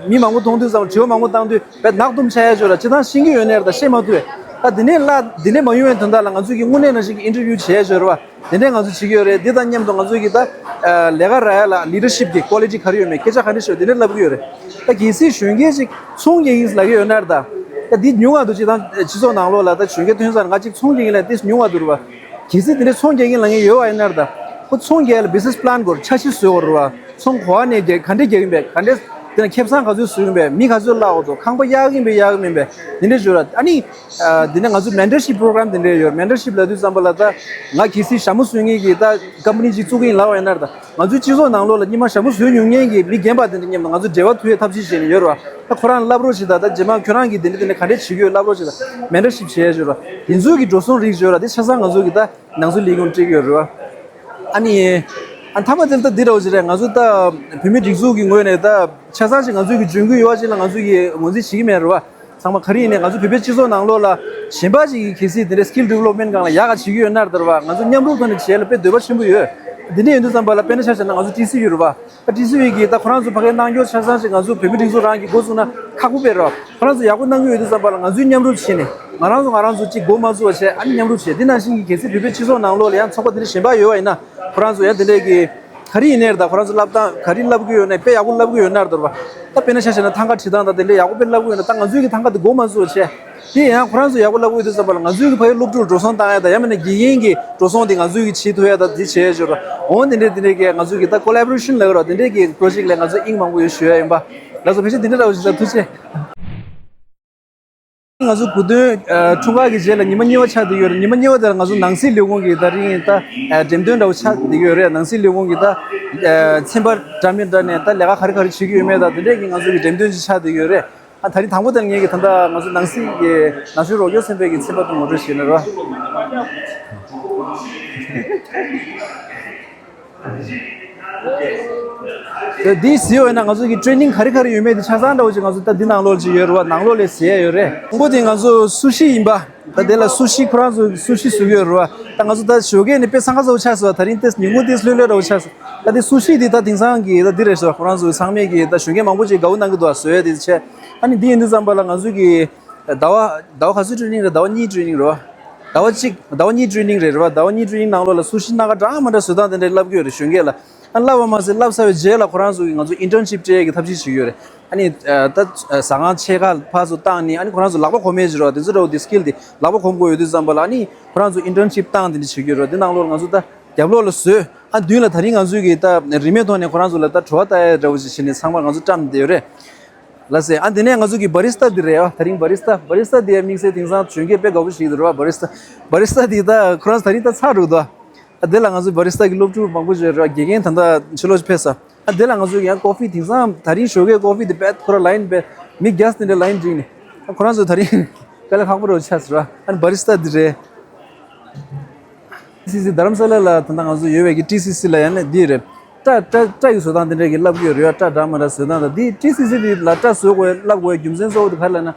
མི་མང་པོ་མཐོང་དུས་ཙམ་པ་དྲི་བ་མང་པོ་བཏང་དུས་རྦད་ནག་དུམ་ཆགས་ཡ་ཡོད་རེད། སྤྱིར་བཏང་ཤེས་ཀྱི་ཡོད་ནའི་རེད་ད་བཤད་མ་ཐུབ་པས། ད་འདི་ནས་བརླག་འདི་ནས་མ་ཡོང་བའི་དོན་དག་ལ་ང་ཚོས་ཀྱི་དངོས་གནས་ནང་བཞིན་གྱི་ཨིན་ཊར་བིའུ་བྱེད་ཡ་ཡོད་རེད་བ། དེ་འདྲས་ང་ཚོ་བྱེད་ཀྱི་ཡོད་རེད། འདི་དང་མཉམ་དུ་ང་ཚོས་ཀྱི་ད་ལས་ཀ་རག་ཡ་ལ་ལི་ཌར་ཤིབ་ཀྱི་ཀོ་ལི་ཊི་ག་རེ་ཡོད་མེད་སྐད་ཆ་ག་འདྲས་ཤོད་དེ་འདྲས་ལབ་ཀྱི་ཡོད་རེད། ད་གལ་སྲིད་གཞོན་སྐྱེས་ཅིག་ཚོང་རྒྱག་གི་ཡིན་ལབ་ཀྱི་ཡོད་ན་རེད་ད། ད་འདི་ཉུང་བ་འདུག་སྤྱིར་བཏང་སྤྱི་ཚོགས་ནང་ལོགས་ལ་ད་གཞོན་སྐྱེས་ཐོན་ས་ང་ཅིག་ཚོང་རྒྱག་གི་ཡིན་ལབ་དེ་ཉུང་བ་འདུག་རེད་བ། གལ་སྲིད་དེ་འདྲས་ཚོང་རྒྱག་གི་ཡིན་ལབ་མཁན་ཡོད་པ་ཡིན་ན་རེད་ད། ཁོ་ཚོང་རྒྱག་ཡ་ལ་བི་ཛི་ནེ་སི་པི་ལན་དགོས་རེད། འཆར་གཞི་བཟོ་དགོས་རེད་བ། ཚོང་ག་པར་ནས་རྒྱག་ག་འདྲས་རྒྱག་གི་ཡིན་པས་ག་འདྲས་དེ་ན་ཁེ་བཟང་ག་ཚོད་བཟོ་གི་ཡིན་པས་མི་ག་ཚོད་བརླག་འོ་དོ་ཁང་པ་གཡར་གི་ཡིན་པས་གཡར་གི་མིན་པས་དེ་འདྲས་བཟོས་ར། ཨ་ནི། ཨ་དེ་ནས་ང་ཚོ་མེན་ཊར་ཤིབ་པོ་རོ་གྷ་རམ་དེ་འདྲས་ཡོད། མེན་ཊར་ཤིབ་ལབ་དུས་ཙམ་པ་ལ་ད་ང་གལ་སྲིད་ཞྭ་མོ་བཟོ་མཁན་གྱི་ད་ཀམ་པ་ནི་ཅིག་བཙུགས་ཀྱི་ཡིན་ལབ་པ་ཡིན་ན་རེད་ད། ང་ཚོའི་སྤྱི་ཚོགས་ནང་ལོགས་ལ་སྔོན་མ་ཞྭ་མོ་བཟོས་མྱོང་མཁན་གྱི་མི་རྒན་པ་དེ་འདྲ་མཉམ་དུ་ང་ཚོ་འབྲེལ་བ་མཐུད་ཡའི་ཐབས་ཤེས་བྱས་ནས་ཡོད་རེད་བ། ད་ཁོ་རང་ལ་བསླབ་རོགས་བྱེད་ད། ད་རྗེས་མ་ཁྱོད་རང་གིས་དེ་འདྲ་དེ་འདྲ་ག་འདྲས་བྱེད་ཀྱི་ཡོད་བསླབ་རོགས་བྱེད་ད། མེན་ཊར་ཤིབ་བྱས་ཡོད་རེད་བ། དེ་ཚོའི་གི་འགྲོ་སོང་རིགས་ཡོད་རེད་བ། དེ་ཆ་ཚང་ང་ཚོ་གི་ད་ནང་སྲིད་ལས་ཁུངས་སྤྲད་ཀྱི་ཡོད་རེད་བ། ཨ་ནི། ཨ་མཐའ་མ་དེ་ལ་ད་འདི་འདྲ་བོ་ཞིག་རེད། ང་ཚོ་ད་བོད་མི་སྒྲིག་འཛུགས་ཀྱི་ངོས་ནས་ད་ཆ་ཚང་ཞིག་ང་ཚོའི་གི་འཇོན་སྐྱེས་ཡོད་པ་ཅིག་ལ་ང་ཚོས་གི་ངོས་འཛིན་བྱེད་ཀྱི་མེད་རེད་བ། ཚང་མ་ག་རེ་ཡིན་ནའི་ང་ཚོ་བོད་པའི་སྤྱི་ཚོགས་ནང་ལོགས་ལ་གཞན་པ་ཞིག་གིས་གལ་སྲིད་དེ་འདྲའི་སི་ཀིལ་ཌི་ཝེ་ལོབ་མེན་ཊི་སྒང་ལ་ཡག་ག་བྱེད་ཀྱི་ཡོད་ན་རེད་བ། ང་ཚོ་མཉམ་རུབ་ཐོག་ནས་བྱེད་ཡ་ལ་དཔེ་འདོད་པ་ཆེན་པོ་ཡོད། འདི་འདྲ་ཡིན་དུས་ཙམ་པ་ལ་དཔེར་ན་ཆ་བཞག་ན་ང་ཚོ་ཊི་སི་ཝི་རེད་བ། ད་ཊི་སི་ཝི་གིས་ད་ཁོ་རང་ཚོ་ཕ་གིར་གནང་རྒྱུ་ཆ་ཚང་ཞིག་ང་ཚོ་བོད་མི་སྒྲིག་འཛུགས་རང་གིས་འགོ་བཙུགས་ན་ཁག་པོ་དཔེ་རེད་བ། ཁོ་རང་ཚོ་ཡག་པོ་གནང་གི་ཡོད་དུས་ཙམ་པ་ལ་ང་ཚོས་མཉམ་རུབ་བྱས་ནས་ང་རང་ཚོ་ང་རང་ཚོ་གཅིག་འགོ་མ་བཙུགས་པ་བྱས་ཨ་ནི་མཉམ་རུབ་བྱས། འདི་ནང་བཞིན་གྱི་གལ་སྲིད་བོད་པའི་སྤྱི་ཚོགས་ནང་ལོགས་ལ་ཡང་ཚོགས་པ་དེ་འདྲ་གཞན་པ་ཡོད་པ་ཡིན་ན་ཁོ་རང་ཚོ་ཡང་དེ་འདྲས་ཀྱི་ག་རེ་ཡིན་ནའི་རེད་ད། ཁོ་རང་ཚོ་བསླབ་སྟངས་ག་རེ་བསླབ་ཀྱི་ཡོད་ནའི་དཔེ་ཡག་པོ་བསླབ་ཀྱི་ཡོད་ན་རེད་ད། ད་དཔེར་ན་ཆ་བཞག་ན་ཐང་ག་བྲིས་སྟངས་དང་དེ་འདྲས་ཡག་པོ་དཔེ་བསླབ་ཀྱི་ཡོད་ན་ད་ང་ཚོའི་གི་ཐང་ག་དེ་འགོ་མ་བཙུགས་པ་བྱས། དེ་ཡང་ཁོ་རང་ཚོ་ཡག་པོ་བསླབ་ཀྱི་ཡོད་དུས་ཙམ་པ་ལ་ང་ཚོའི་གི་ཕ་གིའི་སློབ་ཕྲུག་འགྲོ་སོང་བཏང་ཡ་དང་ཡང་མིན་ན་དགེ་རྒན་གྱི་འགྲོ་སོང་དེ་ང་ཚོའི་གི་བྱེད་ཐུབ་ཡ་དང་དེ་བྱེད་ཡ་ཞོར་འོང་དེ་འདྲས་དེ་འདྲས་ཀྱི་ང་ཚོའི་གི་ད་ཀོ་ལེ་བོ་རེ་ཤན་ལབ་ཀྱི་རེད་བ། དེ་འདྲས་ཀྱི་པོ་རོ་ཇེག་ལ་ང་ཚོ་དབྱིངས་མང་པོ་ཡོད་ཞུ་ཡ་ཡིན་པ། ལགས་སོ། ཕལ་ཆེར་དེ་འདྲས་འདྲ་བོ་ཞིག་ད། ཐུགས་རྗེ་ཆེ། ང་ཚོ་གོ་སྟོན་ཨ་འཁྲུངས་སྐར་གྱི་རྗེས་ལ་ཉི་མ་གཉིས་པ་ཆགས་བསྡད་ཡོད་རེད། ཉི་མ་གཉིས་པ་དེར་ང་ཚོ་ནང་སྲིད་ལས་ཁུངས་ཀྱི་ད་རིང་ད་ཨ་འགྲེམས་སྟོན་འདྲ་བོ་ཆགས་བསྡད་ཡོད་རེད། ནང་སྲིད་ལས་ཁུངས་ཀྱི་ད་ཨ་ཚན་པ་འདྲ་མི་འདྲ་ནས་ད་ལས་ཀ་ག་རེ་ག་རེ་བྱེད་ཀྱི་ཡོད་མེད་ད་དེ་འདྲས་ཀྱི་ང་ཚོ་གི་འགྲེམས་སྟོན་ཅིག་ཆགས་བསྡད་ཡོད་རེད། ཨ་ད་རིང་དང་པོ་དེར་ངེད་ཀྱི་ད་ལྟ་ང་ཚོ་ནང་སྲིད་ཀྱི་ན་གཞོན་རོགས་སྐྱོར་ཚན་པའི་གི་ཚན་པ་དང་ངོ་སྤྲོད་བྱས་ན་རོགས། འདི་ཟེར་བ་ཡིན་ན་ང་ཚོ་གི་ཊེ་རེ་ནིང་ག་རེ་ག་རེ་ཡོད་མེད་དེ་ཆ་ཚང་འདྲ་བོ་ཅིག་ང་ཚོ་ད་འདི་ནང་ལོགས་ཅིག་ཡོད་རེད་བ། ནང་ལོགས་ལ་ཟེར་ཡ་ཡོད་རེད། དང་པོ་དེ་ང་ཚོ་སུ་ཤི་ཡིན་པ། ད་དེ་ལ་སུ་ཤི་ཁོ་རང་ཚོ་སུ་ཤི་བཟོ་གི་ཡོད་རེད་བ། ད་ང་ཚོ་ད་ཞོགས་ཀས་ནས་དཔེ་འཚང་ཁ་ཚ་བོ་ཆགས་སོང་བ། ད་རིང་ཏེས་ཉིན་གུང་ཏེས་ལྷོད་ལྷོད་འདྲ་བོ་ཆགས་སོང་། ད་དེ་སུ་ཤི་དེ་ད་དེང་སང་གི་ད་འདི་རེད་ཟེར་བ། ཁོ་རང་ཚོ་ཚང་མས་གི་ད་ཞོགས་ཀས་མང་པོ་ཅིག་དགའ་བོ་གནང་གི་འདུག་བ། བཟོ་ཡ་དེ་བྱས། ཨ་ནི་འདི་ཡིན་དུས་ཙམ་པ་ལ་ང་ཚོ་གི་ཟླ་བ་ཟླ་བ་ག་ཚོད་ཊེ་རེ་ནིང་རེད། ཟླ་བ་གཉིས་ཊེ་རེ་ནིང་རེད་བ། ཟླ་བ་གཅིག་ཟླ་བ་གཉིས་ཊེ་རེ་ནིང་རེད་རེད་བ། ཟླ་བ་གཉིས་ཊེ་རེ་ནིང་ནང་ལོགས་ལ་སུ་ཤི་སྣ་ཁ་འདྲ་མི་འདྲ་བཟོ་སྟངས་དེ་འདྲ་བསླབ་ཀྱི་ཡོད་རེད་ཞོགས་ཀས་ལ། ཨ་བསླབ་པ་མ་ཟད་བསླབ་ཚར་བའི་རྗེས་ལ་ཁོ་རང་ཚོ་གིས་ང་ཚོ་ཨིན་ཊརན་ཤིབ་སྤྲད་ཡས་ཀྱི་ཐབས་ཤེས་བྱེད་ཀྱི་ཡོད་རེད། ཨ་ནི་ཨ་ད་ཟ་ཁང་ཕྱེད་ཀ་ཕར་ཚུར་བཏང་ནས། ཨ་ནི་ཁོ་རང་ཚོ་ལག་པ་གོམ་ཡས་ཅིག་རེད་བ། དེ་ཚོ་འདྲ་བོ་དེ་སི་ཀིལ་དེ་ལག་པ་གོམ་དགོས་ཡོད་དུས་ཙམ་པ་ལ། ཨ་ནི་ཁོ་རང་ཚོ་ཨིན་ཊརན་ཤིབ་བཏང་དེ་འདྲ་བྱེད་ཀྱི་ཡོད་རེད་བ། དེ་ནང་ལོགས་ལ་ང་ཚོ་ད་རྒྱབ་ལོགས་ལ་བཟོས། ཨ་མདུན་ལ་དེ་རིང་ང་ཚོས་ཀྱིས་ད་རིན་མེད་ཐོག་ནས་ཁོ་རང་ཚོ་ལ་ད་བྲོ་བ་ལྟ་ཡས་འདྲ་བོ་ཅིག་བྱས་ནས་ཚང་མ་ང་ཚོ་བཀྲམ་བསྡད་ཡོད་རེད། ལགས་སེ། ཨ་དེ་ནས་ང་ཚོ་གི་བ་རི་སི་ཏ་འདི་རེད་ཨ། དེ་རིང་བ་རི་སི་ཏ། བ་རི་སི་ཏ་འདི་ཡ་དམིགས་བསལ་དེང་སང་གྱོན་མཁན་དཔེ་དགའ་པོ་ཞིག་འདུག་རེད་བ། བ་རི་སི་ཏ། བ་རི་སི་ཏ་འདི་ད་ཁོ་རང་ཚོ་དེ་རིང་ད་ཚར་འགྲོ་འདུག་ཨ། ཨ་དེ་ལ་ང་ཚོའི་བ་རི་སི་ཏ་གི་སློབ་ཕྲུག་མང་པོ་ཞིག་ཡོད་རེད་བ། དགེ་རྒན་ད་ལྟ་ཕྱི་ལོགས་ཕེབས་ས། ཨ་དེ་ལ་ང་ཚོ་ཡང་ཀོ་ཧྥི་དེང་སང་དེ་རིང་ཞོགས་ཀའི་ཀོ་ཧྥི་དེ་དཔེ་ཁོ་རང་ལའིན་དཔེ་མི་བརྒྱ་དེ་འདྲ་ལའིན་བསྒྲིགས་ནས། ཨ་ཁོ་རང་ཚོ་དེ་རིང་དཀའ་ལས་ཁག་པོ་རེད་བ། ཆགས་སོང་རེད་བ། ཨ་བ་རི་སི་ཏ་འདི་རེད། ཊི་སི་སི་རྡ་རམ་ས་ལ་ལ་ད་ལྟ་ང་ཚོ་ཡོད་པའི་གི་ཊི་སི་སི་ལ་ཡང་ནས་འདི་རེད། སྐྲ་སྐྲ་སྐྲ་ཡི་བཟོ་སྟངས་དེ་འདྲ་གི་བསླབ་ཀྱི་ཡོད་རེད་བ། སྐྲ་འདྲ་མི་འདྲ་བཟོ་སྟངས་དང་། འདི་ཊི་སི་སི་འདི་ལ་སྐྲ་བཟོ་དགོས་བསླབ་དགོས་རྒྱུ་མཚན་གཙོ་བོ་དེ་ག་རེ་ལབ་ན།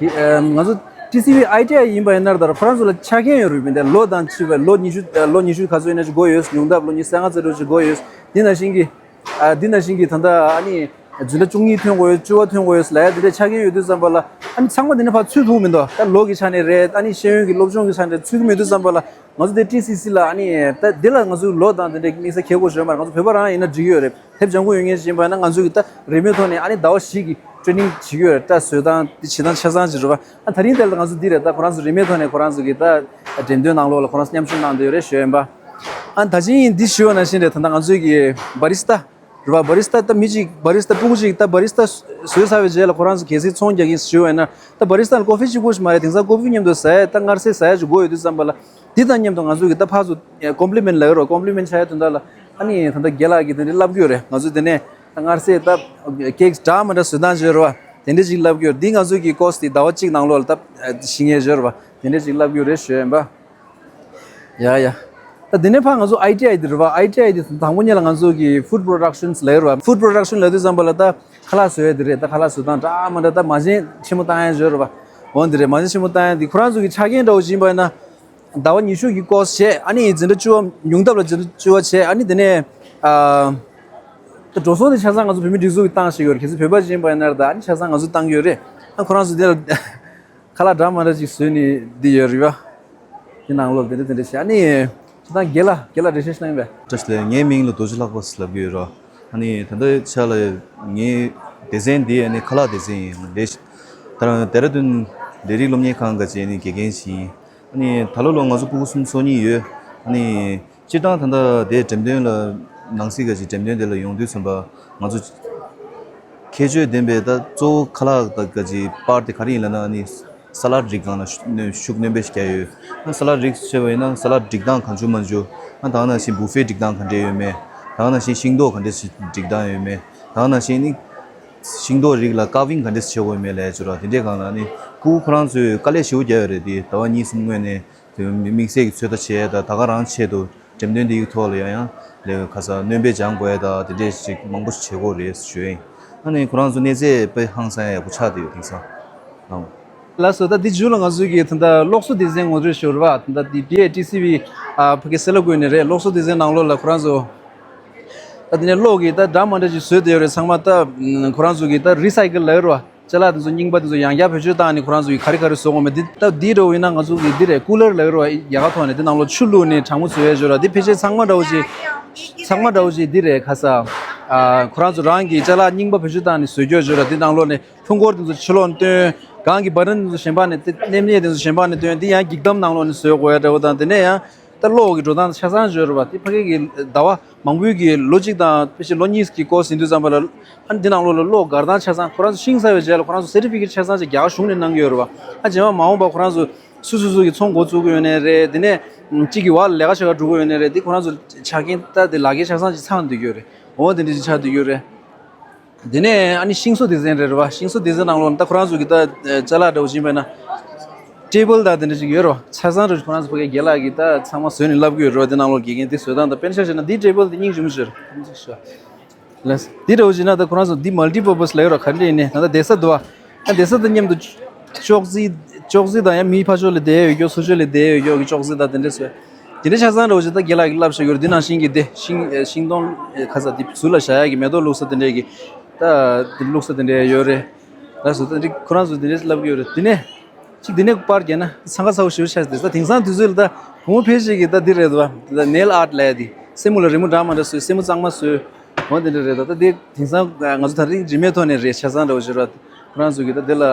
དེ་ཨ་ང་ཚོ་ཊི་སི་སི་ཨའི་ཊི་ཨའི་ཡིན་པ་ཡིན་ན་ད་ཁོ་རང་ཚོ་ལ་ཆ་རྐྱེན་ཡོད་རེད་མི་འདུག་ལོ་དང་ཕྱིས་པའི་ལོ་ཉི་ཤུ་ལོ་ཉི་ཤུ་ག་ཚོད་ཡིན་ན་ཅིག་དགོས་ཡོད། ཉུང་མཐའ་ལོ་ཉི་ཤུ་རྩ་ལྔ་ཙམ་འདྲ་ཅིག་དགོས་ཡོད། འདི་ནང་བཞིན་གྱི། ཨ་འདི་ནང་བཞིན་གྱི་ད་ལྟ་ཨ་ནི་འཛིན་གྲྭ་བཅུ་གཉིས་ཐོན་དགོས་ཡོད། བཅུ་པ་ཐོན་དགོས་ཡོད་ལབ་ཡ་འདི་འདྲའི་ཆ་རྐྱེན་ཡོད་དུས་ཙམ་པ་ལ། ཨ་ནི་ཚང་མ་འདི་ནས་ཕར་ཚུད་ཐུབ་མི་འདུག་ད་ལོ་གི་ཆ་ནས་རེད། ཨ་ནི་ཤེས་ཡོན་གྱི་སློབ་སྦྱོང་གི་ཆ་ནས་ཚུད་ཀྱི་མེད་དུས་ཙམ་པ་ལ། ང་ཚོ་དེ་ཊི་སི་སི་ལ་ཨ་ནི་ད་འདི་ལ་ང་ཚོའི་ལོ་དང་དེ་འདྲའི་དམིགས་བསལ་ཁེ་གོ་ཞོན་པར། ང་ཚོ་བོད་པ་རང་ཡིན་ན་འགྲིག་གི་ཡོད་རེད། ཐེབས་ལྗང་ཁུ་ཡོད་མཁན་ཞིག་ཡིན་པ་ན་ང་ཚོ་གི་ད་རིན་མེད་ཐོག་ནས་ཨ་ནི་ཟླ་བ་བཞི་གི་ཊེ་ནིང་བྱེད་ཀྱི་ཡོད་རེད། སྐྲ་བཟོ་སྟངས་དེ་བྱེད་སྟངས་ཆ་ཚང་ཅིག་རེད་པ། ཨ་དེ་རིང་དེ་ལ་ང་ཚོ་འདི་རེད། ད་ཁོ་རང་ཚོ་རིན་མེད་ཐོག་ནས་ཁོ་རང་ཚོ་གི་ད་འགྲེམས་སྟོན་ནང་ལོགས་ལ་ཁོ་རང་ཚོ་མཉམ་ཞུགས་གནང་བསྡད་ཡོད་རེད་ཞུ་ཡིན་པ། ཨ་ད་ཅི་ཡིན་འདི་ཞུ་བ་ནང་བཞིན་རེད། ད་ལྟ་ང་ཚོའི་གི་བ་རི་སི་ཏ་རེད་པ། བ་རི་སི་ཏ་ད་མི་གཅིག་བ་རི་སི་ཏ་ཕྲུ་གུ་གཅིག་ད་བ་རི་སི་ཏ་བཟོས་ཚར་བའི་རྗེས་ལ་ཁོ་རང་ཚོ་གལ་སྲིད་ཚོང་རྒྱག་གིན་ཞུ་བ་ཡིན་ན། ད་བ་རི་སི་ཏ་ལ་ཀོ་ཧྥི་གཅིག་པོ་ཞིག་མ་རེད། དེང་སང་ཀོ་ཧྥི་མཉམ་དུ་ཟ་ཡ། ད་མངར་ཟས་ཟ་ཡ་ཅིག་དགོས་ཡོད་དུས་ཙམ་པ་ལ། འདི་དང་མཉམ་དུ་ང་ཚོ་གི་ད་ཕར་ཚུར་ཀོམ་པི་ལི་མེན་ཊི་ལབ་ཀྱི་རེད་པ། ཀོམ་པི་ལི་མེན་ཊི་བྱ་ཡ་དོན་དག་ལ། ཨ་ནི་ད་ལྟ་རྒན་ལགས་ཀྱིས་དེ་འདྲ་བསླབ་ཀྱི་ཡོད་རེད། ང་ཚོ་དེ་ནས་ད་མངར་ཟས་ད་ཀེག་འདྲ་མི་འདྲ་བཟོ་སྟངས་བྱས་རེད་པ། དེ་འདྲ་ཅིག་བསླབ་ཀྱི་ཡོད་རེད། འདི་ང་ཚོ་གི་ཀོར་སི་དེ་ཟླ་བ་གཅིག་ནང་ལོགས་ལ་ད་ཤེས་མཁན་བྱས་རེད་པ། དེ་འདྲ་ཅིག་བསླབ་ཀྱི་ཡོད་རེད་ཞུ་ཡ་ཡིན་པ། ཡ་ཡ། ད་དེ་ནས་ཕར་ང་ཚོ་ཨའི་ཊི་ཨའི་དེ་རེད་པ། ཨའི་ཊི་ཨའི་དེ་དང་པོ་ཉིད་ལ་ང་ཚོ་གི་ཕུཌ་པོ་རོ་ཌག་ཤན་ལབ་ཀྱི་རེད་པ། ཕུཌ་པོ་རོ་ཌག་ཤན་ལབ་དུས་ཙམ་པ་ལ་ད་ཁ་ལག་བཟོ་ཡ་དེ་རེད། ད་ཁ་ལག་བཟོ་སྟངས་འདྲ་མི་འདྲ། ད་མ་བྱན་ཆེན་མོ་བཏང་ཡ་བྱས་རེད་པ། འོ་འདི་རེད། མ་བྱན་ཆེན་མོ་བཏང་ཡ་དེ་ཁོ་རང་ཚོ་གི་ཆ་རྐྱེན་འདྲ་བོ་ཅིག་ཡིན་པ་ཡིན་ན། ཟླ་བ་ཉི་ཤུ་གི་ཀོར་སི་བྱས། ཨ་ནི་འཛིན་གྲྭ་བཅུ་པ། ཉུང་མཐའ་ལ་འཛིན་གྲྭ་བཅུ་པ་བྱས། ཨ་ནི་དེ་ནས་ཨ་ད་འགྲོ་སོང་དེ་ཆ་ཚང་ང་ཚོ་བོད་མིའི་སྒྲིག་འཛུགས་ཀྱིས་བཏང་བཞག་ཡོད་རེད། གལ་སྲིད་བོད་པ་ཅིག་ཡིན་པ་ཡིན་ན་རེད། ད་ཨ་ནི་ཆ་ཚང་ང་ཚོས་བཏང་གི་ཡོད་རེད། ཨ་ཁོ་རང་ཚོ་དེ་ལ་ཁ་ལག་འདྲ་མི་འདྲ་ཅིག་བཟོས་ནས་བསྡད་ཡོད་རེད་པ། དེ་ནང་ལོགས་དེ་འདྲ་དེ་འདྲ་བྱས། ཨ་ནི་ཁྱེད་རང་རྒན་ལགས། རྒན་ལགས་འགྲེལ་བཤད་ཞིག་གནང་ཡིན་པས། བཀྲ་ཤིས་བདེ་ལེགས། ངའི་མིང་ལ་རྡོ་རྗེ་ལྷག་པ་ཟེར་ལབ་ཀྱི་ཡོད་རེད། ཨ་ནི་ད་ལྟའི་ཆ་ལ་ངའི་སྡེ་ཚན་འདི་ཨ་ནི་ཁ་ལག་སྡེ་ཚན་ཡིན། ལས་ད་རང་ལྡེ་ར་ལྡུན་ལས་རིགས་སློབ་གཉེར་ཁང་གི་ཨ་ནི་དགེ་རྒན་ཞིག་ཡིན། ཨ་ནི་ད་ལོ་ལོ་ང་ཚོ་ཕྲུ་གུ་སུམ་ཅུ་སོ་གཉིས་ཡོད། ཨ་ནི་སྤྱིར་བཏང་ད་ལྟ་དེ་འགྲེམས་སྟོན་ལ་ནང་སྲིད་ག་ཅིག་འགྲེམས་སྟོན་དེ་ལ་ཡོང་དུས་ཙམ་པ་ང་ཚོ་ཁྱད་ཆོས་ལྡན་པའི་ད་གཙོ་བོ་ཁ་ལག་ད་ག་ཅིག་པར་དེ་ག་རེ་ཡིན་ལབ་ན། ཨ་ནི་ས་ལཱཌ་རིགས་སྒང་ལ་ཤུགས་སྣོན་པ་ཞིག་བརྒྱབ་ཡོད། ཨ་ས་ལཱཌ་རིགས་བྱས་པ་ཡིན་ན་ས་ལཱཌ་སྒྲིག་སྟངས་གང་བྱུང་མང་བྱུང་། ཨ་ད་ག་ནང་བཞིན་བུ་ཕེ་སྒྲིག་སྟངས་ག་འདྲས་ཡོད་མེད། ད་ག་ནང་བཞིན་ཤིང་ཏོག་ག་འདྲས་ཞིག་སྒྲིག་སྟངས་ཡོད་མེད། ད་ག་ནང་བཞིན་ནི་ཤིང་ཏོག་རིགས་ལ་ཀ་ཝིང་ག་འདྲས་བྱེད་དགོས་མེད་ལབ་ཡ་ཅིག་ར། དེ་འདྲའི་སྒང་ལ་ནི་ཕྲུ་གུ་ཁོ་རང་ཚོས་དཀའ་ལས་ཞེ་པོ་བརྒྱབ་ཡོད་རེད། དེ་ཟླ་བ་གཉིས་གསུམ་སྔོན་ནས་དེ་དམིགས་བསལ་གྱི་ཚོད་ལྟ་བྱས། ད་ད་ག་རང་ཆེད་དུ་འགྲེམས་སྟོན་འདིའི་ཐོག་ལ་ཡང་ཡང་ལས་ཁ་ས་སྣོན་པ་སྦྱང་དགོས་ཡ་ད་དེ་འདྲས་ཞིག་མང་པོ་ཞིག་བྱེད་དགོས་རེད་ཞུ་ཡ་ཡིན། ཨ་ནི་ཁོ་རང་ཚོ་གནས་ཚད་དཔེ་ཧང་སང་ཡ་ཡག་པོ་ཆགས་བསྡད་ཡོད། དེང་སང་ཨང་། ལགས་སོ། ད་འདི་མཇུག་ལ་ང་ཚོའི་གི་ད་ལྟ་སློབ་གསོ་སྡེ་ཚན་ངོ་སྤྲོད་ཞུ་རེད་པ། ད་ལྟ་འདི་པི་ཨེ་ཊི་སི་བི་ཨ་ཕ་གི་སེ་ལ་ཀུན་ནས་རེད། སློབ་གསོ་སྡེ་ཚན་ནང་ལོགས་ལ་ཁོ་རང་ཚོ་ད་དེ་ནས་གློག་གི་ད་འདྲ་མི་འདྲ་ཅིག་བཟོས་བསྡད་ཡོད་རེད། ཚང་མ་ད་ཁོ་རང་ཚོ་གི་ད་རི་སའི་ཀལ་ལབ་ཀྱི་རེད་པ། ཅ་ལག་དེ་ཚོ་རྙིང་པ་དེ་ཚོ་ཡང་བསྐྱར་བེད་སྤྱོད་བཏང་ནས་ཁོ་རང་ཚོ་གི་ག་རེ་ག་རེ་བཟོ་དགོས་མེད། འདི་ད་འདི་འདྲ་བོ་ཡིན་ན་ང་ཚོ་གི་འདི་རེད། ཀུ་ལར་ལབ་ཀྱི་རེད་པ། ཡལ་ག་ཐོག་ནས་འདི་ནང་ལོགས་ཆུ་བླུགས་ནས་གྲང་མོ་བཟོ་ཡས་ཅིག་ར། འདི་ཕལ་ཆེར་ཚང་མ་འདྲ་བོ་ཅིག་ཚང་མ་འདྲ་བོ་ཅིག་འདི་རེད། ཁ་ས་ཨ་ཁོ་རང་ཚོ་རང་གི་ཅ་ལག་རྙིང་པ་བེད་སྤྱོད་བཏང་ནས་བཟོ་རྒྱུ་ཅིག་ར། འདི་ནང་ལོགས་ནས་ལྷུང་སྒོར་དེ་ཚོ་ཕྱི་ལོགས་ནས་བཏོན། གང་གི་བ་རན་དེ་ཚོ་གཞན་པ་ནས་བཏོན། མཉེན་ཆས་དེ་ཚོ་གཞན་པ་ནས་བཏོན། འདི་ཡང་འགྱིག་དམ་ནང་ལོགས་ནས་བཟོ་དགོས་ཡ་འདྲ་བོ་དང་། དེ་ནས་ཡང་ད་གློག་གི་འགྲོ་སྟངས་ཆ་ཚང་བཟོས་རེད་པ། དེ་ཕ་གི་གི་ཟླ་བ་མང་པོའི་གི་ལོ་གཅིག་དང་ཕལ་ཆེར་ལོ་གཉིས་ཀྱི་ཀོར་སི་ཡིན་དུས་ཙམ་པ་ལ། ཨ་ནི་འདི་ནང་ལོགས་ལ་གློག་བཀར་སྟངས་ཆ་ཚང་ཁོ་རང་ཚོ་ཤེས་ཚར་བའི་རྗེས་ལ་ཁོ་རང་ཚོ་སེར་ཊི་ཕི་ཀེཊ་ཆ་ཚང་ཅིག་རྒྱ་གར་གཞུང་ནས་གནང་གི་ཡོད་རེད་པ། ཨ་རྗེས་མ་མ་འོངས་པ་ཁོ་རང་ཚོ་སོ་སོ་སོ་གི་ཚོང་འགོ་བཙུགས་ཀྱི་ཡོད་ནའི་རེད། དེ་ནས་གཅིག་གི་བར་ལ་ལས་ཀ་བྱེད་གར་འགྲོ་གི་ཡོད་ནའི་རེད། འདི་ཁོ་རང་ཚོ་ཆ་རྐྱེན་ད་དེ་ལག་ཁྱེར་ཆ་ཚང་ཅིག་ཚང་བསྡད་ཀྱི་ཡོད་རེད། འོ་དེ་འདྲ་ཅིག་ཆགས་བསྡད་ཀྱི་ཡོད་རེད། དེ་ནས་ཨ་ནི་ཤིང་བཟོ་སྡེ་ཚན་རེད་རེད་པ། ཤིང་བཟོ་སྡེ་ཚན་ནང་ལོགས་ད་ཁོ་རང་ཚོ་གི་ད་ཅ་ལག་འདྲ་བོ་ཞིག་ཡིན་པ་ན་ཊེ་བལ་དང་དེ་འདྲ་ཞིག་ཡོད་རེད་པ། ཆ་ཚང་འདྲ་བོ་ཞིག་ཁོ་རང་ཚོ་ཕ་གིའི་རྒན་ལགས་ཀྱིས་ད་ཚང་མ་བཟོས་ནས་བསླབ་ཀྱི་ཡོད་རེད་པ། དེ་ནང་ལོགས་དགེ་རྒན་དེ་བཟོས་སྟངས་དང་། དཔེར་ན་ཆ་བཞག་ན་འདིའི་ཊེ་བལ་དེ་སྙིང་རྗེ་མོ་ཞིག་རེད། ལགས། འདི་འདྲ་བོ་ཞིག་ན་ད་ཁོ་རང་ཚོ་འདི་མལ་ཊི་པར་པོ་སི་ལབ་ཡོད་རེད་པ། ག་འདྲ་ཡིན་ནའི་ད་ལྟ་བསྡད་ས་འདུག་པ། ཨ་བསྡད་ས་དང་མཉམ་དུ་ཅོག་ཙེ་ཅོག་ཙེ་དང་ཡང་མི་ཕར་ཕྱོགས་ལ་བསྡད་ཡོད་རྒྱུ། ཚུར་ཕྱོགས་ལ་བསྡད་ཡོད་རྒྱུ་གི་ཅོག་ཙེ་དང་དེ་འདྲ་བཟོས། དེ་འདྲ་ཆ་ཚང་འདྲ་བོ་ཞིག་ད་རྒན་ལགས་ཀྱིས་བསླབ་བཞག་ཡོད་རེད། འདི་ནང་བཞིན་གྱི་དེ་ཤིང་ཤིང་སྡོང་ཁ་ས་དེ་ཟུར་ལ་བཞག་ཡག་གི་མེ་ཏོག་བླུགས་ས་དེ་འདྲས་ཀྱི་ད་དེ་བླུགས་ས་དེ་འདྲས་ཡོད་རེད། ལགས་སོ། ད་འདི་ཁོ་རང་ཚོ་དེ་འདྲས་བསླབ་ཀྱི་ཡོད་རེད། དེ་ནས་ཅིག་དེ་ནས་པར་རྒྱག་ན་འཚང་ཁ་ཚ་པོ་ཞེ་པོ་ཆགས་ཏེ། ད་དེང་སང་དུས་ཚོད་ལ་ད་བུ་མོ་ཕལ་ཆེར་གྱིས་ད་འདི་རེད་འདུག་པ། ད་ནེལ་ཨར་ཊི་ལབ་ཡ་དེ། སེན་མོ་ལ་རི་མོ་འདྲ་མི་འདྲ་བཟོས། སེན་མོ་གཙང་མ་བཟོས། འོ་དེ་འདྲ་རེད། ད་ད་དེ་དེང་སང་ང་ཚོ་ད་རིང་རིན་མེད་ཐོག་ནས་རེད། ཆ་ཚང་འདྲ་བོ་ཞིག་རེད། ཁོ་རང་ཚོ་གིས་ད་དེ་ལ་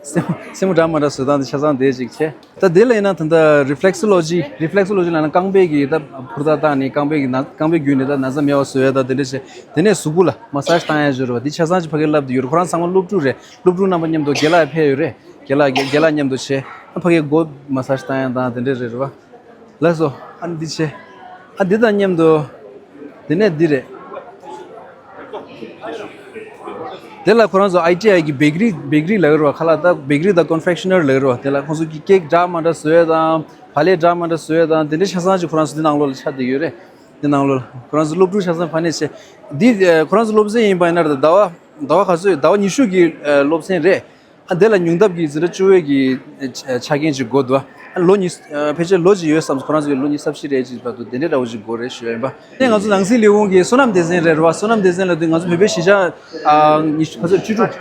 སེན་མོ་སེན་མོ་འདྲ་མི་འདྲ་བཟོས་སྟངས་དེ་ཆ་ཚང་དེ་ཅིག་བྱས། ད་དེ་ལ་ཡིན་ན་ད་ལྟ་རི་ཕི་ལེག་སི་ལོ་ཇི། རི་ཕི་ལེག་སི་ལོ་ཇི་ལབ་ན་རྐང་པའི་གི་ད་འཕུར་རྟ་བཏང་ནས་རྐང་པའི་གི་ན་རྐང་པའི་བརྒྱུད་ནས་ད་ན་ཚ་མེད་པ་བཟོ་ཡ་ད་དེ་འདྲ་བྱས། དེ་ནས་གཟུགས་པོ་ལ་མ་སཱ་ཇི་བཏང་ཡ་ཅིག་ཡོད་རེད་བ། དེ་ཆ་ཚང་ཅིག་ཕ་གིར་བསླབ་བསྡད་ཡོད་རེད། ཁོ་རང་ཚང་མ་སློབ་ཕྲུག་རེད། སློབ་ཕྲུག་རྣམ་པ་མཉམ་དུ་རྒན་ལགས་ཕེབས་ཡོད་རེད། རྒན་ལགས་རྒན་རྒན་ལགས་མཉམ་དུ་བྱས། ཨ་ཕ་གིའི་མགོ་མ་སཱ་ཇི་བཏང་ཡ་དང་དེ་འདྲ་རེད་རེད་བ། ལགས་སོ། ཨ་ནི་འདི་བྱས། ཨ་འདི་དང་མཉམ་དུ། དེ་ནས་འདི་རེད། དེ་ལ་ཁོ་རང་ཚོ་ཨའི་ཊི་ཨའི་གི་བེ་ཀ་རི་བེ་ཀ་རི་ལབ་ཀྱི་རེད་བ། ཁ་ལག་ད་བེ་ཀ་རི་དང་ཀོན་ཕེག་ཤི་ནར་ལབ་ཀྱི་རེད་བ། དེ་ལ་ཁོང་ཚོ་གི་ཀེག་འདྲ་མི་འདྲ་བཟོ་ཡ་དང་། བག་ལེབ་འདྲ་མི་འདྲ་བཟོ་ཡ་དང་། དེ་འདྲ་ཆ་ཚང་ཅིག་ཁོ་རང་ཚོ་འདི་ནང་ལོགས་ལ་ཆགས་བསྡད་ཡོད་རེད། འདི་ནང་ལོགས་ལ་ཁོ་རང་ཚོ་སློབ་ཕྲུག་ཆ་ཚང་ཕ་ནས་བྱས། འདི་ཁོ་རང་ཚོ་སློབ་ཚན་ཡིན་པ་ཡིན་ན་ད་ཟླ་བ་ཟླ་བ་ག་ཚོད་ཟླ་བ་ཉི་ཤུ་གི་སློབ་ཚན་རེད། ཨ་དེ་ལ་ཉུང་མཐའ་གི་འཛིན་གྲྭ་བཅུ་པའི་གི་ཆ་རྐྱེན་ཅིག་དགོས་འདུག་ཨ་ལོ་གཉིས། ཕལ་ཆེར་ལོ་གཅིག་ཡོད་བསམ། ཁོ་རང་ཚོ་གི་ལོ་གཉིས་ཙམ་ཞིག་རེད། ཅིག་བར་དུ་དེ་འདྲའི་འདྲ་བོ་ཅིག་དགོས་རེད་ཞུ་ཡ་ཡིན་པ། དེ་ང་ཚོ་ནང་སྲིད་ལས་ཁུངས་ཀྱི་སོ་ནམ་སྡེ་ཚན་རེད་རེད་བ། སོ་ནམ་སྡེ་ཚན་ལབ་དུས་ང་ཚོ་བོད་པའི་གཞིས་ཆགས་ཉི་ཤུ་ག་ཚོད་བཅུ་དྲུག་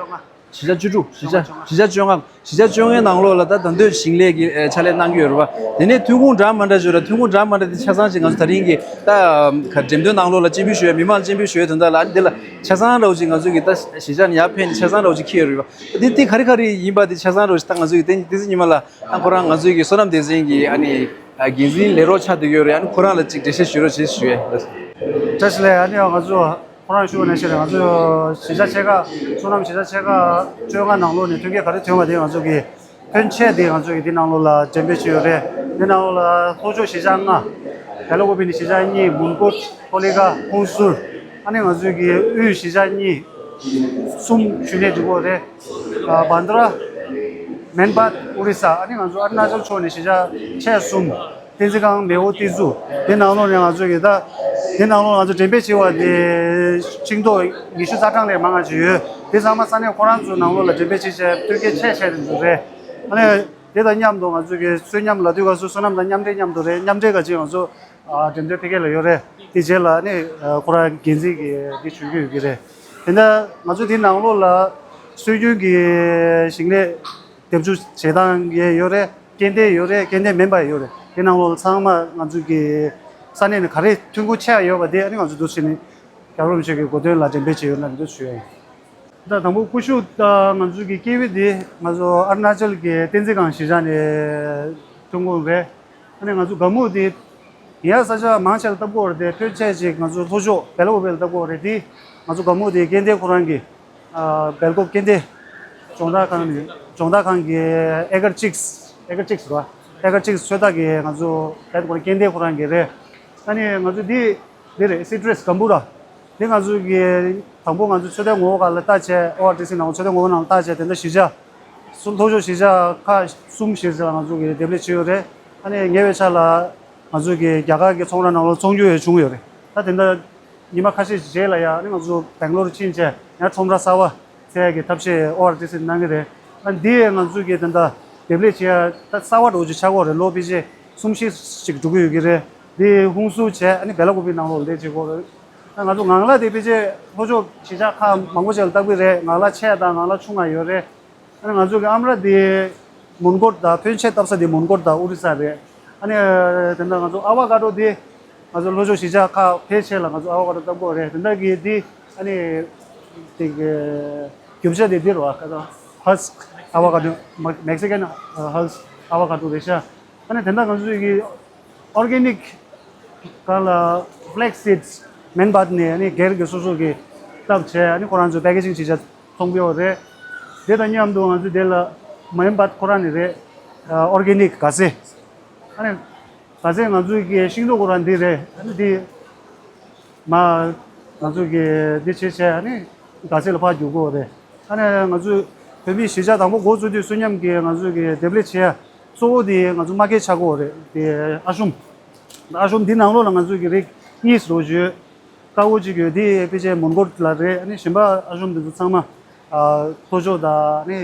གཞིས་ཆགས་བཅུ་དྲུག་གཞིས་ཆགས་གཞིས་ཆགས་བཅོ་ལྔ། གཞིས་ཆགས་བཅོ་ལྔའི་ནང་ལོགས་ལ་ད་ད་འདོད་ཞིང་ལས་ཀྱི་ཕྱག་ལས་གནང་གི་ཡོད་རེད་བ། དེ་ནས་ཐོན་ཁུངས་འདྲ་མི་འདྲ་ཞིག་ཡོད་རེད། ཐོན་ཁུངས་འདྲ་མི་འདྲ་དེ་ཆ་ཚང་ཅིག་ང་ཚོ་ད་རིང་གི་ད་ག་འགྲེམས་སྟོན་ནང་ལོགས་ལ་སྤྱན་འབུལ་ཞུ་ཡ། མི་མང་ལ་སྤྱན་འབུལ་ཞུ་ཡ་དོན་དག་ལ་ཨ་ནི་དེ་ལ་ཆ་ཚང་འདྲ་བོ་ཅིག་ང་ཚོ་གི་ད་གཞིས་ཆགས་ནས་ཡར་ཕེབས་ནས་ཆ་ཚང་འདྲ་བོ་ཅིག་འཁྱེར་ཡོད་རེད་བ། འདི་འདི་ག་རེ་ག་རེ་ཡིན་པ་དེ་ཆ་ཚང་འདྲ་བོ་ཅིག་ད་ང་ཚོ་གི་བསྟན་བསྟན་འཛིན་ཉི་མ་ལགས། ཨ་ཁོ་རང་ང་ཚོའི་གི་སོ་ནམ་སྡེ་ཚན་གྱི་ཨ་ནི་འགན་འཛིན་ལས་རོགས་ཆགས་བསྡད་ཡོད་རེད། ཨ་ནི་ཁོ་རང་ལ་ཅིག་འགྲེལ་བཤད་ཞུ་རོགས་བྱེད་ཞུ་ཡས། བཀྲ་ཤིས་བདེ་ལེགས། ཨ་ནི་ང་ཚོ་ཁོ་རང་ཞུ་བ་ནང་བཞིན་རེད། ང་ཚོ་གཞིས་ཆགས་ཆེ་ཁག་སོ་ནམ་གཞིས་ཆགས་ཆེ་ཁག་བཅོ་ལྔ་ནང་ལོགས་ནས་ཐོན་སྐྱེད་ག་རེ་ཐོན་པ་དེ་ང་ཚོ་གི་ཕོན་ཆེ་དེ་ང་ཚོ་གི་འདི་ནང་ལོགས་ལ་འགྲེམས་སྤེལ་བྱས་ཡོད་རེད། འདི་ནང་ལོགས་ལ་ལྷོ་ཕྱོགས་གཞིས་ཆགས་ལྔ། བེ་ལ་ཀོ་བི་ནས་གཞིས་ཆགས་གཉིས། མོན་གྷོ། ཐོ་ལི་ཀ། ཧུན་སུར། ཨ་ནི་ང་ཚོ་གི་དབུས་གཞིས་ཆགས་གཉིས། གསུམ་ཞུ་ནས་འགྲིག་གོ་རེད། ཨ་བྷན་དྲ། མན་བྷད། ཨོ་རི་ས། ཨ་ནི་ང་ཚོ་ཨ་རུ་ན་ཅལ་ཕྱོགས་ནས་གཞིས་ཆགས་ཆེ་གསུམ། བསྟན་འཛིན་སྒང་། མེའོ། ཏི་ཛུ། དེ་ནང་ལོགས་ནས་ང་ཚོ་གི་ད་དེ་ནང་ལོགས་ང་ཚོ་འགྲེམས་སྤེལ་བྱས་པ་དེ་ཤིང་ཏོག་ཉི་ཤུ་རྩ་གྲངས་ལས་མང་ང་ཅིག་ཡོད། དེ་ཚང་མ་ས་གནས་ཁོ་རང་ཚོའི་ནང་ལོགས་ལ་འགྲེམས་སྤེལ་བྱས་བྱས་ཐོན་སྐྱེད་ཆེ་ཆེ་རེད་འདུག་རེད། ཨ་ནི་དེ་དང་མཉམ་དུ་ང་ཚོ་གི་གསོན་ཉམས་ལབ་དུས་སྐབས་སུ་སོ་ནམ་དང་མཉམ་འབྲེལ་མཉམ་དུ་རེད། མཉམ་འབྲེལ་ག་ཅིག་ང་ཚོ་ཨ་འགྲེམས་སྟོན་ཕ་གི་ལ་ཡོད་རེད། དེ་རྗེས་ལ་ནི་ཨ་ཁོ་རང་འགན་འཛིན་གྱིས་འདི་ཞུ་གི་ཡོད་ཀྱི་རེད། དེ་འདྲ་ང་ཚོ་དེ་ནང་ལོགས་ལ་སྲོལ་རྒྱུན་གྱི་ཞིང་ལས་འདེབས་འཛུགས་བྱེད་སྟངས་ཡས་ཡོད་རེད། སྐྱེ་ལྡན་ཡོད་རེད། སྐྱེ་ལྡན་མིན་པ་ཡོད་རེད། དེ་ནང་ལོགས་ལ་ཚང་མ་ང་ཚོ་གི་ས་གནས་ནས་ག་རེ་ཐོན་ཁུངས་ཆེ་ཡ་ཡོད་པ་དེ་ཨ་ནི་ང་ཚོ་འདུག་བྱས་ནས་རྒྱལ་བ་རིན་པོ་ཆེ་གི་གོ་སྟོན་ལ་འགྲེམས་སྤེལ་བྱས་ཡོད་ན་འདུག་ཞུ་ཡ་ཡིན། ད་དང་པོ་ཀུ་ཤུ་ད་ང་ཚོ་གི་ཀི་ཝི་དེ་ང་ཚོ་ཨ་རུ་ན་ཅལ་གྱི་བསྟན་འཛིན་སྒང་གཞིས་ཆགས་ནས་ཐོན་ཁུངས་རེད། ཨ་ནི་ང་ཚོ་ག་མུ་དེ་ཡ་ས་ཆ་མང་ཆེ་ལ་བཏབ་ཀྱི་ཡོད་རེད། དེ་ཕོན་ཆེ་ཅིག་ང་ཚོ་ལྷོ་ཕྱོགས་བེ་ལ་ཀོ་བེ་ལ་བཏབ་ཀྱི་ཡོད་རེད། དེ་ང་ཚོ་ག་མུ་དེ་སྐྱེ་ལྡན་ཁོ་རང་གི་ཨ་སྦེལ་ཀོབ་སྐྱེ་ལྡན་སྦྱོང་བརྡར་ཁང་ནས་སྦྱོང་བརྡར་ཁང་གི་ཨེ་ཀར་གཅིག་ཨེ་ཀར་གཅིག་ཟེར་བ། ཨེ་ཀར་གཅིག་ཚོད་ལྟ་གི་ང་ཚོ་སྦེལ་ཀོབ་སྐྱེ་ལྡན་ཁོ་རང་གི་རེད། ཨ་ནི་ང་ཚོ་འདི་འདི་རེད། སི་ཊྲས་གམ་བུ་ར། འདི་ང་ཚོ་གི་དང་པོ་ང་ཚོ་ཚོད་ལྟའི་ངོ་བོ་སྒང་ལ་བལྟས་བྱས། ཨོ་ཨར་ཊི་སི་ནང་ཚོད་ལྟའི་ངོ་བོ་ནང་ལ་བལྟས་བྱས། དེ་འདྲ་གཞིས་ཆགས་སུ་ལྷོ་ཕྱོགས་གཞིས་ཆགས་ཁག་གསུམ་བཞི་ཙམ་ལ་ང་ཚོ་གི་འདེབས་ལས་བྱས་ཡོད་རེད། ཨ་ནི་ཉེ་བའི་ཆར་ལ་ང་ཚོ་གི་རྒྱ་གར་གྱི་ཚོང་ར་ནང་ལ་ཚོང་རྒྱུ་ཡང་བྱུང་ཡོད་རེད། ད་དེ་འདྲ་ཉི་མ་ཁ་ཤས་རྗེས་ལ་ཡང་ཨ་ནི་ང་ཚོ་སྦེང་ལོར་ཕྱིན་བྱས་ཡང་ཁྲོམ་ར་གསར་པ་བཙལ་ཡག་གི་ཐབས་ཤེས་ཨོ་ཨར་ཊི་སི་གནང་གི་རེད། ཨ་འདི་ཡང་ང་ཚོ་གི་ད་ལྟ་འདེབས་ལས་བྱེད་ཡ་ད་གསར་པ་འདྲ་བོ་ཅིག་ཆགས་ཀྱི་ཡོད་རེད། ལོ་ཕལ་ཆེར་གསུམ་བཞི་ཞིག་འགྲོ་གི་ཡོད་ཀྱི་རེད། འདི་ཧུན་སུར་བྱས། ཨ་ནི་བེ་ལ་ཀོ་བི་ནང་ལོགས་ལ་འདེབས་བྱེད་ཀྱི་ཡོད་རེད། ད་ང་ཚོ་ངང་ལག་དེ་ཕལ་ཆེར་ལྷོ་ཕྱོགས་གཞིས་ཆགས་ཁག་མང་པོ་ཅིག་ལ་བཏབ་ཀྱི་རེད། ངང་ལག་ཆེ་དང་ངང་ལག་ཆུང་ང་ཡོད་རེད། ཨ་ནི་ང་ཚོ་གི་ཨམ་ར་དེ་མོན་གྷོ་དང་ཕོན་ཆེ་བཏབ་ས་དེ་མོན་གྷོ་དང་ཨོ་རི་ས་རེད། ཨ་ནི་དེ་འདྲ་ང་ཚོ་ཨ་ཝ་ཀ་ཌོ་དེ་ང་ཚོ་ལྷོ་ཕྱོགས་གཞིས་ཆགས་ཁག་ཕལ་ཆེར་ལ་ང་ཚོ་ཨ་ཝ་ཀ་ཌོ་བཏབ་ཀྱི་ཡོད་རེད། དེ་འདྲ་གི་དེ་ཨ་ནི་དེ་གི་རྒྱུ་ཆ་དེ་འདི་རེད་བ། ཧ་སི་ཀི་ཨ་ཝ་ཀ་ཌོ། མེག་སི་ཀན་ཧ་སི་ཀི་ཨ་ཝ་ཀ་ཌོ་རེད་ཤག་ཨ་ནི་དེ་འདྲ་ང་ཚོ་གི་ཨོར་གེ་ནིག་གང་ལ་ཕ་ལེག་སི་སིཌ་མན་བྷད་ནས་ཨ་ནི་སྒེར་གྱི་སོ་སོ་གི་བཏབ་བྱས། ཨ་ནི་ཁོ་རང་ཚོ་པེ་ཀེ་ཇིང་བྱེད་བྱ་ཚོང་པ་ཡོད་རེད། དེ་དང་མཉམ་དུ་ང་ཚོ་དེ་ལ་མན་བྷད་ཁོ་རང་ནས་རེད། ཨོར་གེ་ནིག་ག་ཟེ། ཨ་ནི་ག་ཟེ་ང་ཚོ་གི་ཤིང་ཏོག་ཁོ་རང་འདི་རེད། ཨ་ནི་འདི་མ་ང་ཚོ་གི་འདི་བྱེད་བྱས་ཨ་ནི་ག་ཟེ་ལ་ཕར་བསྒྱུར་གྱི་ཡོད་རེད། ཨ་ནི་ང་ཚོ་བོད་མིའི་གཞིས་ཆགས་དང་པོ་འགོ་བཙུགས་དུས་བསོད་ནམས་ཀྱིས་ང་ཚོ་གི་འདེབས་ལས་བྱེད་ཡ་གཙོ་བོ་དེ་ང་ཚོ་མ་སྐྱེས་ཆག་སྒོ་རེད། དེ་ཨ་ཤོམ། ཨ་ཤོམ་འདི་ནང་ལོགས་ལ་ང་ཚོ་གི་རིགས་གཉིས་རོ་ཡོད། དཀར་པོ་གཅིག་ཡོད། དེ་ཕལ་ཆེར་མོན་གྷོ་ལ་རེད། ཨ་ནི་གཞན་པ་ཨ་ཤོམ་དེ་ཚོ་ཚང་མ་ཨ་ལྷོ་ཕྱོགས་དང་ཨ་ནི་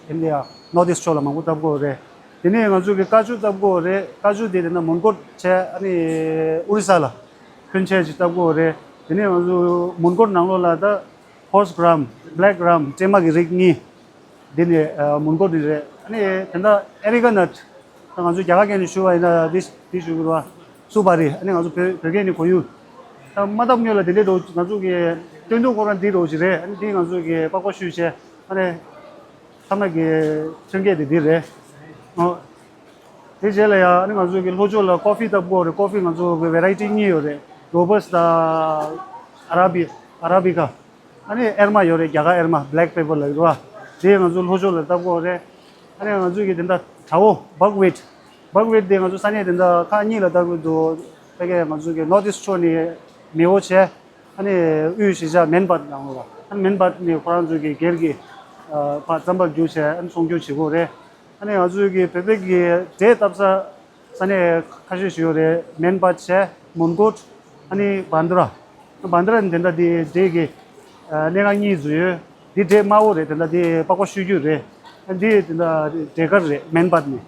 ཨིན་ཌི་ཡ་ནོར་ཐི་ཨིསྟ་ཕྱོགས་ལ་མང་པོ་བཏབ་ཀྱི་ཡོད་རེད། དེ་ནས་ང་ཚོ་གི་ཀ་ཅུ་བཏབ་ཀྱི་ཡོད་རེད། ཀ་ཅུ་དེ་དེ་ན་མོན་གྷོ་བྱས་ཨ་ནི་ཨོ་རི་ས་ལ་ཕོན་ཆེ་ཅིག་བཏབ་ཀྱི་ཡོད་རེད། དེ་ནས་ང་ཚོ་མོན་གྷོ་ནང་ལོགས་ལ་ད་ཧོར་སི་གྷི་རམ། བྷི་ལེག་གྷི་རམ། སྲན་མ་གི་རིགས་གཉིས། འདི་ནི་ཨ་མོན་གྷོ་ནས་རེད། ཨ་ནི་དེ་འདྲ་ཨེ་རི་ཀ་ནཊ། ད་ང་ཚོ་རྒྱ་གར་སྐད་ནས་ཞུ་བ་ཡིན་ན་འདི་འདི་ཞུ་གི་རེད་བ། སུ་བ་རི། ཨ་ནི་ང་ཚོ་བོད་བོད་སྐད་ནི་གོ་ཡུལ། ད་མ་བཏབ་སྔོན་ལ་དེ་འདྲའི་འགྲོ་ང་ཚོ་གི་སྟོན་ཐོག་ཁོ་རང་འདི་འགྲོ་ཞིག་རེད། ཨ་ནི་འདི་ང་ཚོ་གི་པགས་པ་བཤུས་བྱས། ཨ་ནི་ཐ་མ་གི་ཐོན་སྐྱེད་དེ་འདི་རེད། ཨོ། དེ་རྗེས་ལ་ཡང་ཨ་ནི་ང་ཚོ་གི་ལྷོ་ཕྱོགས་ལ་ཀོ་ཧྥི་བཏབ་དགོས་རེད། ཀོ་ཧྥི་ང་ཚོ་གི་ཝེ་རའི་ཊི་གཉིས་ཡོད་རེད། རོ་བསྟ་དང་ཨ་ར་བི་ཨ་ར་བི་ཀ། ཨ་ནི་ཨེར་མ་ཡོད་རེད། རྒྱ་གར་ཨེར་མ་བྷེ་ལེག་པེ་པར་ལབ་ཀྱི་རེད་བ། དེ་ང་ཚོ་ལྷོ་ཕྱོགས་ལ་བཏབ་དགོས་རེད། ཨ་ནི་ང་ཚོ་གི་དེ་འདྲ་དྲ་བོ་བག་ཝིཊ། བག་ཝིཊ་དེ་ང་ཚོ་ས་གནས་དེ་འདྲ་ཁག་གཉིས་ལ་བཏབ་ཀྱི་འདུག་ཕ་གི་ང་ཚོ་གི་ནོར་ཐི་ཨིསཊ་ཕྱོགས་ནས་མེ་འོ་བྱས། ཨ་ནི་དབུས་གཞིས་ཆགས་མན་བྷད་ནང་ལོགས་ལ། ཨ་ནི་མན་བྷད་ནས་ཁོ་རང་ཚོ་གི་སྒེར་གྱི་ཨ་ཕར་རྩམ་པ་བསྒྱུར་བྱས། ཨ་ནི་ཚོང་སྒྱུར་བྱེད་དགོས་རེད། ཨ་ནི་ང་ཚོ་གི་བོད་པའི་གི་འབྲས་བཏབ་ས་ས་གནས་ཁ་ཤས་ཤིག་ཡོད་རེད། མན་བྷད་བྱས། མོན་གྷོ། ཨ་ནི་བྷན་དྷ་ར། བྷན་དྷ་ར་ནི་དེ་འདྲ་དེ་འབྲས་ཀྱི་ཨ་གནས་འགག་གཉིས་ཚོ་ཡོད། འདི་འབྲས་དམར་པོ་རེད། དེ་འདྲ་དེ་པགས་པ་བཤུ་རྒྱུ་རེད། ཨ་འདི་དེ་འདྲ་འབྲས་དཀར་རེད། མན་བྷད་ནི།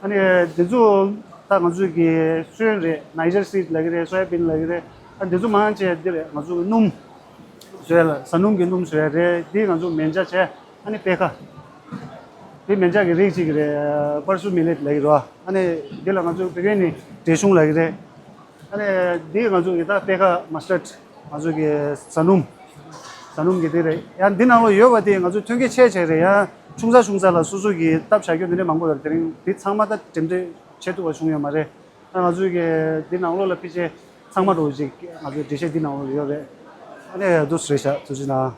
ཨ་ནི་དེ་ཚོ་ད་ང་ཚོས་ཀྱི་སོན་རེད། ནའི་ཇར་སིཌ་ལབ་ཀྱི་རེད། སོ་ཡ་བིན་ལབ་ཀྱི་རེད། ཨ་འདི་ཚོ་མང་ཆེ་འདི་རེད། ང་ཚོ་གི་སྣུམ་བཟོ་ཡ་ལ་ཟ་སྣུམ་གྱི་སྣུམ་བཟོ་ཡ་རེད། འདི་ང་ཚོ་མེ་བྱ་བྱས། ཨ་ནི་པད་ཁ། འདི་མེ་བྱ་གི་རིགས་གཅིག་རེད། པར་སུ་མི་ལེཊ་ལབ་ཀྱི་རེད། ཨ་ནི་འདི་ལ་ང་ཚོ་བོད་སྐད་ནི་འབྲས་ཆུང་ལབ་ཀྱི་རེད། ཨ་ནི་འདི་ང་ཚོ་གི་ད་པད་ཁ་མ་སི་ཊར་ཌ། ང་ཚོ་གི་ཟ་སྣུམ། ཟ་སྣུམ་གི་དེ་རེད། ཡང་འདི་ནང་ལོགས་ཡོད་པ་དེ་ང་ཚོ་ཐོན་སྐྱེད་ཆེ་ཆེ་རེད། ཡང་ཆུང་ཙག་ཆུང་ཙག་ལ་སོ་སོ་གི་བཏབ་བཞག་རྒྱུ་འདི་འདྲ་མང་པོ་ཡོད་རེད། དེ་རིང་འདི་ཚང་མ་ད་འགྲེམས་སྤེལ་བྱེད་ཐུབ་པ་བྱུང་ཡོད་མ་རེད། ང་ཚོའི་གི་འདི་ནང་ལོགས་ལ་ཕལ་ཆེར་ཚང་མ་འགྲོ་ཅིག་ང་ཚོའི་འགྲེལ་བཤད་འདི་ནང་ལོགས་ཡོད་རེད། ཨ་ནི་འདུག་སེ་རེད་ཤག་ཐུགས་རྗེ་གནང་།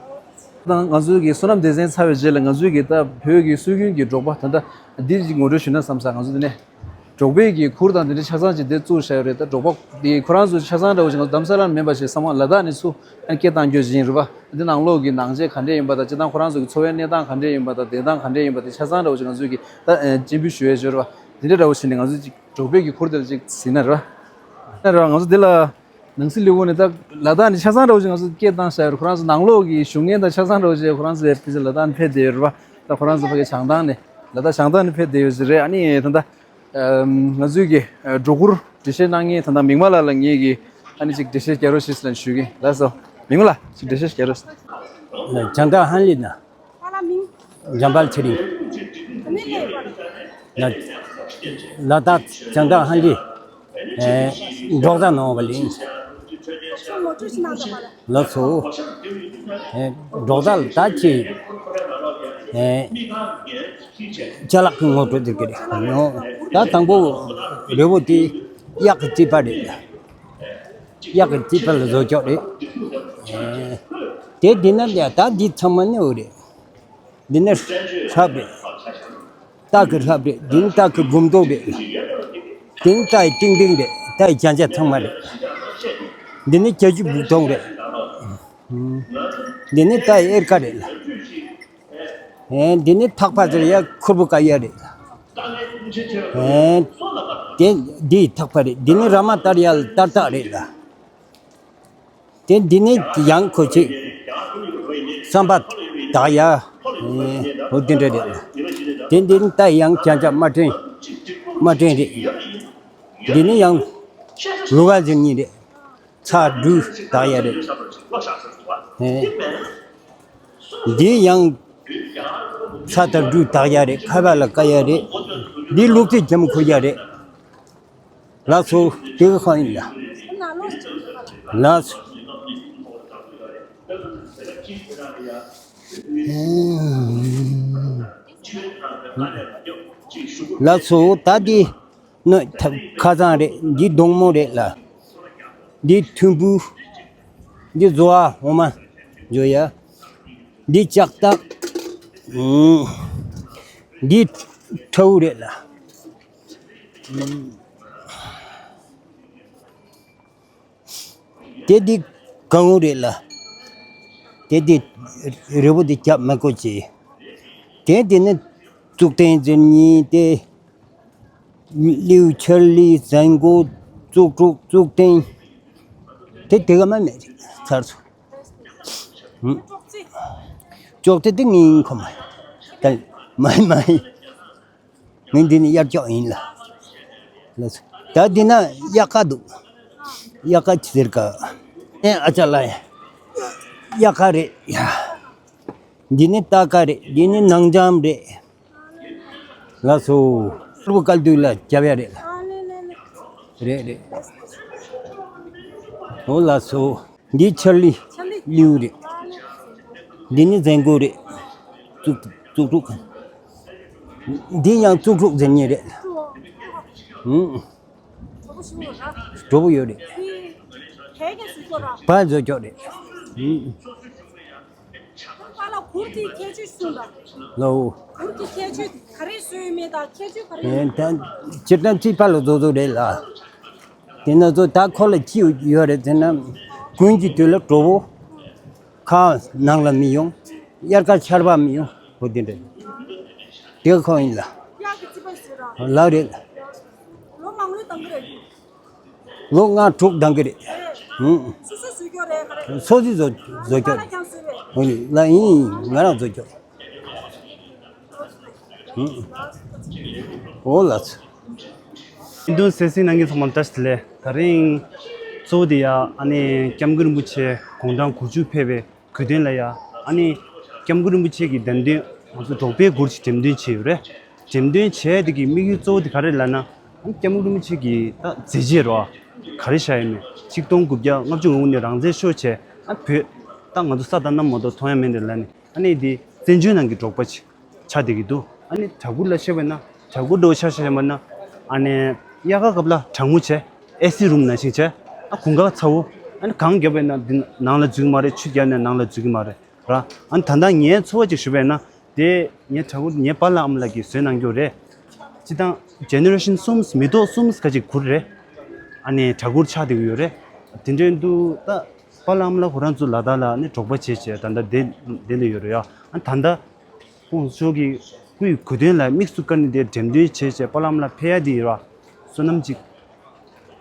ད་ང་ཚོའི་གི་སོ་ནམ་སྡེ་ཚན་ཚར་བའི་རྗེས་ལ་ང་ཚོའི་གི་ད་བོད་ཀྱི་སྲོལ་རྒྱུན་གྱི་འབྲོག་པ་ད་ལྟ་འདི་ཅིག་ངོ་སྤྲོད་ཞུས་ན་བསམ་ས། ང་ཚོ་འདི་ནས་འབྲོག་པའི་གི་གུར་དང་དེ་འདྲ་ཆ་ཚང་ཅིག་དེ་བཙུགས་བཞག་ཡོད་རེད། ད་འབྲོག་པ་དེ་ཁོ་རང་ཚོ་ཆ་ཚང་འདྲ་བོ་ཞིག་ང་ཚོ་རྡ་རམ་ས་ལ་མིན་པ་ཞིག་བསམ་བློ་ལ་དྭགས་ནས་ཚུར་ཨ་ནི་སྐད་བཏང་རྒྱུ་ཞིག་ཡིན་རེད་པ། འདི་ནང་ལོགས་ཀྱི་ནང་ཆས་ག་འདྲས་ཡིན་པ་དང་། སྤྱིར་བཏང་ཁོ་རང་ཚོ་གི་འཚོ་བའི་གནས་སྟངས་ག་འདྲས་ཡིན་པ་དང་། བསྡད་སྟངས་ག་འདྲས་ཡིན་པ་དེ་ཆ་ཚང་འདྲ་བོ་ཞིག་ང་ཚོས་ཀྱི་ད་ཨ་སྤྱན་འབུལ་ཞུ་ཡས་ཡོད་རེད་པ། དེ་འདྲ་འདྲ་བོ་ཞིག་ནས་ང་ཚོས་ཅིག་འབྲོག་པའི་གི་གུར་དེ་ལ་ཅིག་གཟིགས་ན་རེད་པ། ཨ་རེད་པ། ང་ཚོ་འདི་ལ་ནང་སྲིད་ལས་ཁུངས་ནས་ད་ལ་དྭགས་ནས་ཆ་ཚང་འདྲ་བོ་ཞིག་ང་ཚོ་སྐད་བཏང་བཞག་ཡོད་རེད། ཁོ་རང་ཚོ་ནང་ལོགས་ཀྱི་བཞུགས་མཁན་དང་ཆ་ཚང་འདྲ་བོ་ཞིག་ཁོ་རང་ཚོ་ཡར་ཕལ་ཆེར་ལ་དྭགས་ནས་ཕེབས་བསྡད་ཡོད་རེད་པ། ད་ཁོ་རང་ཚོ་ཕ་གི་བྱང་ཐང་ནས་ལ་དྭགས་བྱང་ཐང་ནས་ཕེབས་བསྡད་ཡོད་ཟེར་རེད། ཨ་ནི་ད་ལྟ་ཨམ། ང་ཚོའི་གི་ཨ་འབྲོག་གུར་འགྲེལ་བཤད་གནང་མཁན་ད་ལྟ་མིག་དམར་ལགས་ལ་ངེད་ཀྱིས་ཨ་ནི་ཅིག་འགྲེལ་བཤད་རྒྱག་རོགས་ཞེས་ལབ་ཞུ་གི་ཡིན། ལགས་སོ། མིག་དམར་ལགས་ཅིག་འགྲེལ་བཤད་རྒྱག་རོགས། བྱང་ཐང་ཧན་ལི་ན། འཇམ་དཔལ་ཚེ་རིང་། ལ་ལ་དྭགས་བྱང་ཐང་ཧན་ལི། ཨེ། འབྲོག་རྫ་ནང་བ་ལིན། ལགས་སོ། ཨེ། འབྲོག་རྫ་ལ་ད་ཅི། ཨེ། ཅ་ལག་གི་ངོ་སྤྲོད་དེ་གི་རེད། ད་དང་པོ་རི་བོ་དེ་གཡག་གི་རྩིད་པ་རེད། གཡག་གི་རྩིད་པ་ལ་བཟོ་ཆོག་རེད། ཨེ། དེ་འདི་ན་ལ་ད་འདི་ཚང་མ་ནི་འོ་རེད། འདི་ནི་ཧྲབ་རེད། སྟག་གི་ཧྲབ་རེད། འདི་ནི་སྟག་གི་སྒོམ་རྡོག་རེད། འདི་ནི་སྟག་གི་ཏིང་ཏིང་རེད། སྟག་གི་རྒྱན་ཆ་ཚང་མ་རེད། འདི་ནི་བྱ་ཆུ་སྦུག་ཐོང་རེད། འདི་ནི་སྟག་གི་གཡེར་ཁ་རེད། ཨེ། འདི་ནི་ཐག་པ་ཟེར་ཡ་ཁུར་པོ་ཀ་ཡ་རེད། ཨེ། དེ་འདི་ཐག་པ་རེད། འདི་ནི་ར་མ་སྟར་ཡ་སྟར་ཐག་རེད་ལ། དེ་འདི་ནི་ཡང་ཁོ་ཅིག་རྩམ་པ་དག་ཡ། འོ་དེ་འདྲ་རེད། དེ་འདི་ནི་ད་ཡང་རྐྱང་རྐྱང་དམར་སྐྲན། དམར་སྐྲན་རེད། འདི་ནི་ཡང་ལུག་ག་ཟེར་མཁན་རེད། ཚ་འབྲུ་དག་ཡ་རེད། འདི་ཡང་ཚ་དང་འབྲུ་དག་ཡ་རེད། ཁ་བ་ལ་ཀ་ཡ་རེད། འདི་ལུག་རྫི་རྒྱ་མོ་ཁུར་ཡ་རེད། ལགས་སོ། དེ་ག་ཁོ་ཡིན་ལ། ལགས་སོ། ལགས་སོ། ད་འདི་ནི་ཁ་ཚང་རེད། འདི་སྡོང་མོ་རེད་ལ། འདི་ཐུམ་བུ། འདི་བཟོ་བ་འོ་མ་བཟོ་ཡ། འདི་ལྕགས་ཐག་འདི་ཁྲའུ་རེད་ལ། དེ་འདི་གང་བོ་རེད་ལ། དེ་འདི་རི་བོ་འདི་རྒྱབ་མི་དགོས་ཅི། དེ་འདི་ནི་གཙུག་རྟེན་ཟེར་མཁན་དེ། ལིའུ་ཆར་ལི་ཟན་གོ་གཙུག་གྲོགས་གཙུག་རྟེན། དེ་དེ་ག་མ་མེད་ཚར་སོང་། ཅོག་ཙེ་དེ་ངའི་ཡིན་ཁོ་མ་ཡིན། ད་མ་ཡིན་མ་ཡིན། ངས་འདི་ནི་དབྱར་ལྕགས་ཡིན་ལ། ལགས་སོ། ད་འདི་ན་དབྱར་ཁ་འདུག་དབྱར་ཁ་ཅི་ཟེར་ག་ཨེ་ཨ་ཅག་ལ་ཡ། དབྱར་ཁ་རེད་ཡ། འདི་ནི་སྟག་ཁ་རེད། འདི་ནི་ནང་འཇམ་རེད། ལགས་སོ། ཕུར་བུ་བཀལ་དུས་ལ་རྒྱབ་ཡ་རེད་ལ། རེད་རེད། འོ་ལགས་སོ། འདི་ཆར་ལི། ཆར་ལི། ལིའུ་རེད། འདི་ནི་ཟན་གོ་རེད། ཙུག་ཙུག་ཀྲུག་འདི་ཡང་ཙུག་ཀྲུག་ཟེར་མཁན་རེད། ཧུམ། གྲོགས་པོ་ཡོད་རེད། ཕར་བཟོ་ཀྱོག་རེད། ཧུམ། པཱ་ལགས་གུར་གྱི་ཁྱད་ཆོས་གསུངས་དང་། ལའོ། གུར་གྱི་ཁྱད་ཆོས་ག་རེ་བཟོས་ཡོད་མེད་དང་ཁྱད་ཆོས་ག་རེ་ཡོད་མེད། ད་སྤྱིར་བཏང་ཅིག་པཱ་ལགས་བཟོ་བཟོ་རེད་ལ། དེ་ན་ཚོ་ད་ཁོ་ལ་ཅི་ཡོད་རེད་ཟེར་ན། དགུན་གྱི་དུས་ལ་གྲོགས་པོ་ཁ་ནང་ལ་མི་ཡོང་། དབྱར་ཁ་ཆར་པ་མི་ཡོང་། ཁོ་དེ་འདྲ་དེ་ཁོ་ཡིན་ལ། ཡག་གི་རྩིས་པ་ཟེར་ར། ལགས་རེད། ལོ་མང་ལོས་བཏང་གི་རེད། ལོ་ལྔ་དྲུག་འདང་གི་རེད། ཧུམ། སོ་སོས་བཟོས་ཀྱོག་རེད་ག་རེ། སོ་སོས་བཟོ་བཟོ་ཀྱོག་རེད། ཧུམ། ལ་ཡིན་ང་རང་བཟོ་ཀྱོག་ཧུམ། འོ་ལགས་སོ། ཨིན་དུ་སེ་སི་ནང་གི་ཚང་མ་བཀྲ་ཤིས་བདེ་ལེགས། ད་རིང་གཙོ་བོ་དེ་ཡ་ཨ་ནི་སྐྱབས་མགོན་རིན་པོ་ཆེ་དགུང་གྲངས་དགུ་བཅུ་ཕེབས་པའི་གོ་སྟོན་ལ་ཡ། ཨ་ནི་སྐྱབས་མགོན་རིན་པོ་ཆེ་གི་འགྲེམས་སྟོན། ང་ཚོ་འབྲོག་པའི་གུར་གྱི་འགྲེམས་སྟོན་བྱས་ཡོད་རེད། འགྲེམས་སྟོན་བྱས་དེ་གི་དམིགས་ཡུལ་གཙོ་བོ་དེ་ག་རེ་ལབ་ན། ཨ་ནི་སྐྱབས་མགོན་རིན་པོ་ཆེ་གི་ད་མཛད་རྗེས་རོ། ག་རེ་བཞག་ཡོད་མེད། ཆིག་སྟོང་དགུ་བརྒྱ་ལྔ་བཅུ་ང་དགུ་ནས་རང་བཙན་ཤོར་བྱས། ཨ་བོད་ད་ང་ཚོ་ས་དང་གནམ་མ་གཏོགས་མཐོང་ཡ་མེད་འདི་ལབ་ནས། ཨ་ནི་དེ་བཙན་བྱོལ་ནང་གི་འབྲོག་པ་ཆགས་བསྡད་ཀྱི་འདུག་ཨ་ནི་གྲྭ་གུར་ལ་བཤད་པ་ན། གྲྭ་གུར་འདྲ་བོ་ཆ་བཞག་པ་ན། ཨ་ནི་དབྱར་ཁ་སྐབས་ལ་གྲང་མོ་བྱས། ཨེ་སི་རུམ་ནང་བཞིན་བྱས། ཨ་གུང་དཀར་ཚ་བོ། ཨ་ནི་གངས་བརྒྱབ་པ་ན་འདི་ནང་ལ་འཛུལ་གྱི་མ་རེད། ཆུ་བརྒྱབ་ན་ནང་ལ་འཛུལ་གྱི་མ་རེད་ར། ཨ་ནི་ད་ལྟ་ངའི་ཚོར་བ་ཅིག་ཞུས་པ་ན། དེ་ངའི་གྲྭ་གུར་ངའི་པཱ་ལགས་ཨ་མ་ལགས་ཀྱིས་བཟོས་གནང་རྒྱུ་རེད། སྤྱིར་བཏང་ཇེ་ནེ་རེ་ཤན་གསུམ་མི་ཐོག་གསུམ་ཁ་ཅིག་གུར་རེད། ཨ་ནི་གྲྭ་གུར་ཆགས་བསྡད་ཀྱི་ཡོད་རེད། དེ་འདྲའི་འདུག་ད་པཱ་ལགས་ཨ་མ་ལགས་ཁོ་རང་ཚོ་ལ་དྭགས་ལ་ཨ་ནི་འབྲོག་པ་བྱས་བྱས་ད་ལྟ་བསྡད་བསྡད་ལ་ཡོད་རེད་ཡ། ཨ་ད་ལྟ་ཁོང་ཚོ་གི་སྐུའི་གོ་སྟོན་ལ་དམིགས་སུ་བཀར་ནས་དེ་འགྲེམས་སྟོན་བྱས་བྱས་པཱ་ལགས་ཨ་མ་ལགས་ཕེབས་ཡ་དེ་ཡོད་ར། བསོད་ནམས་ཅིག་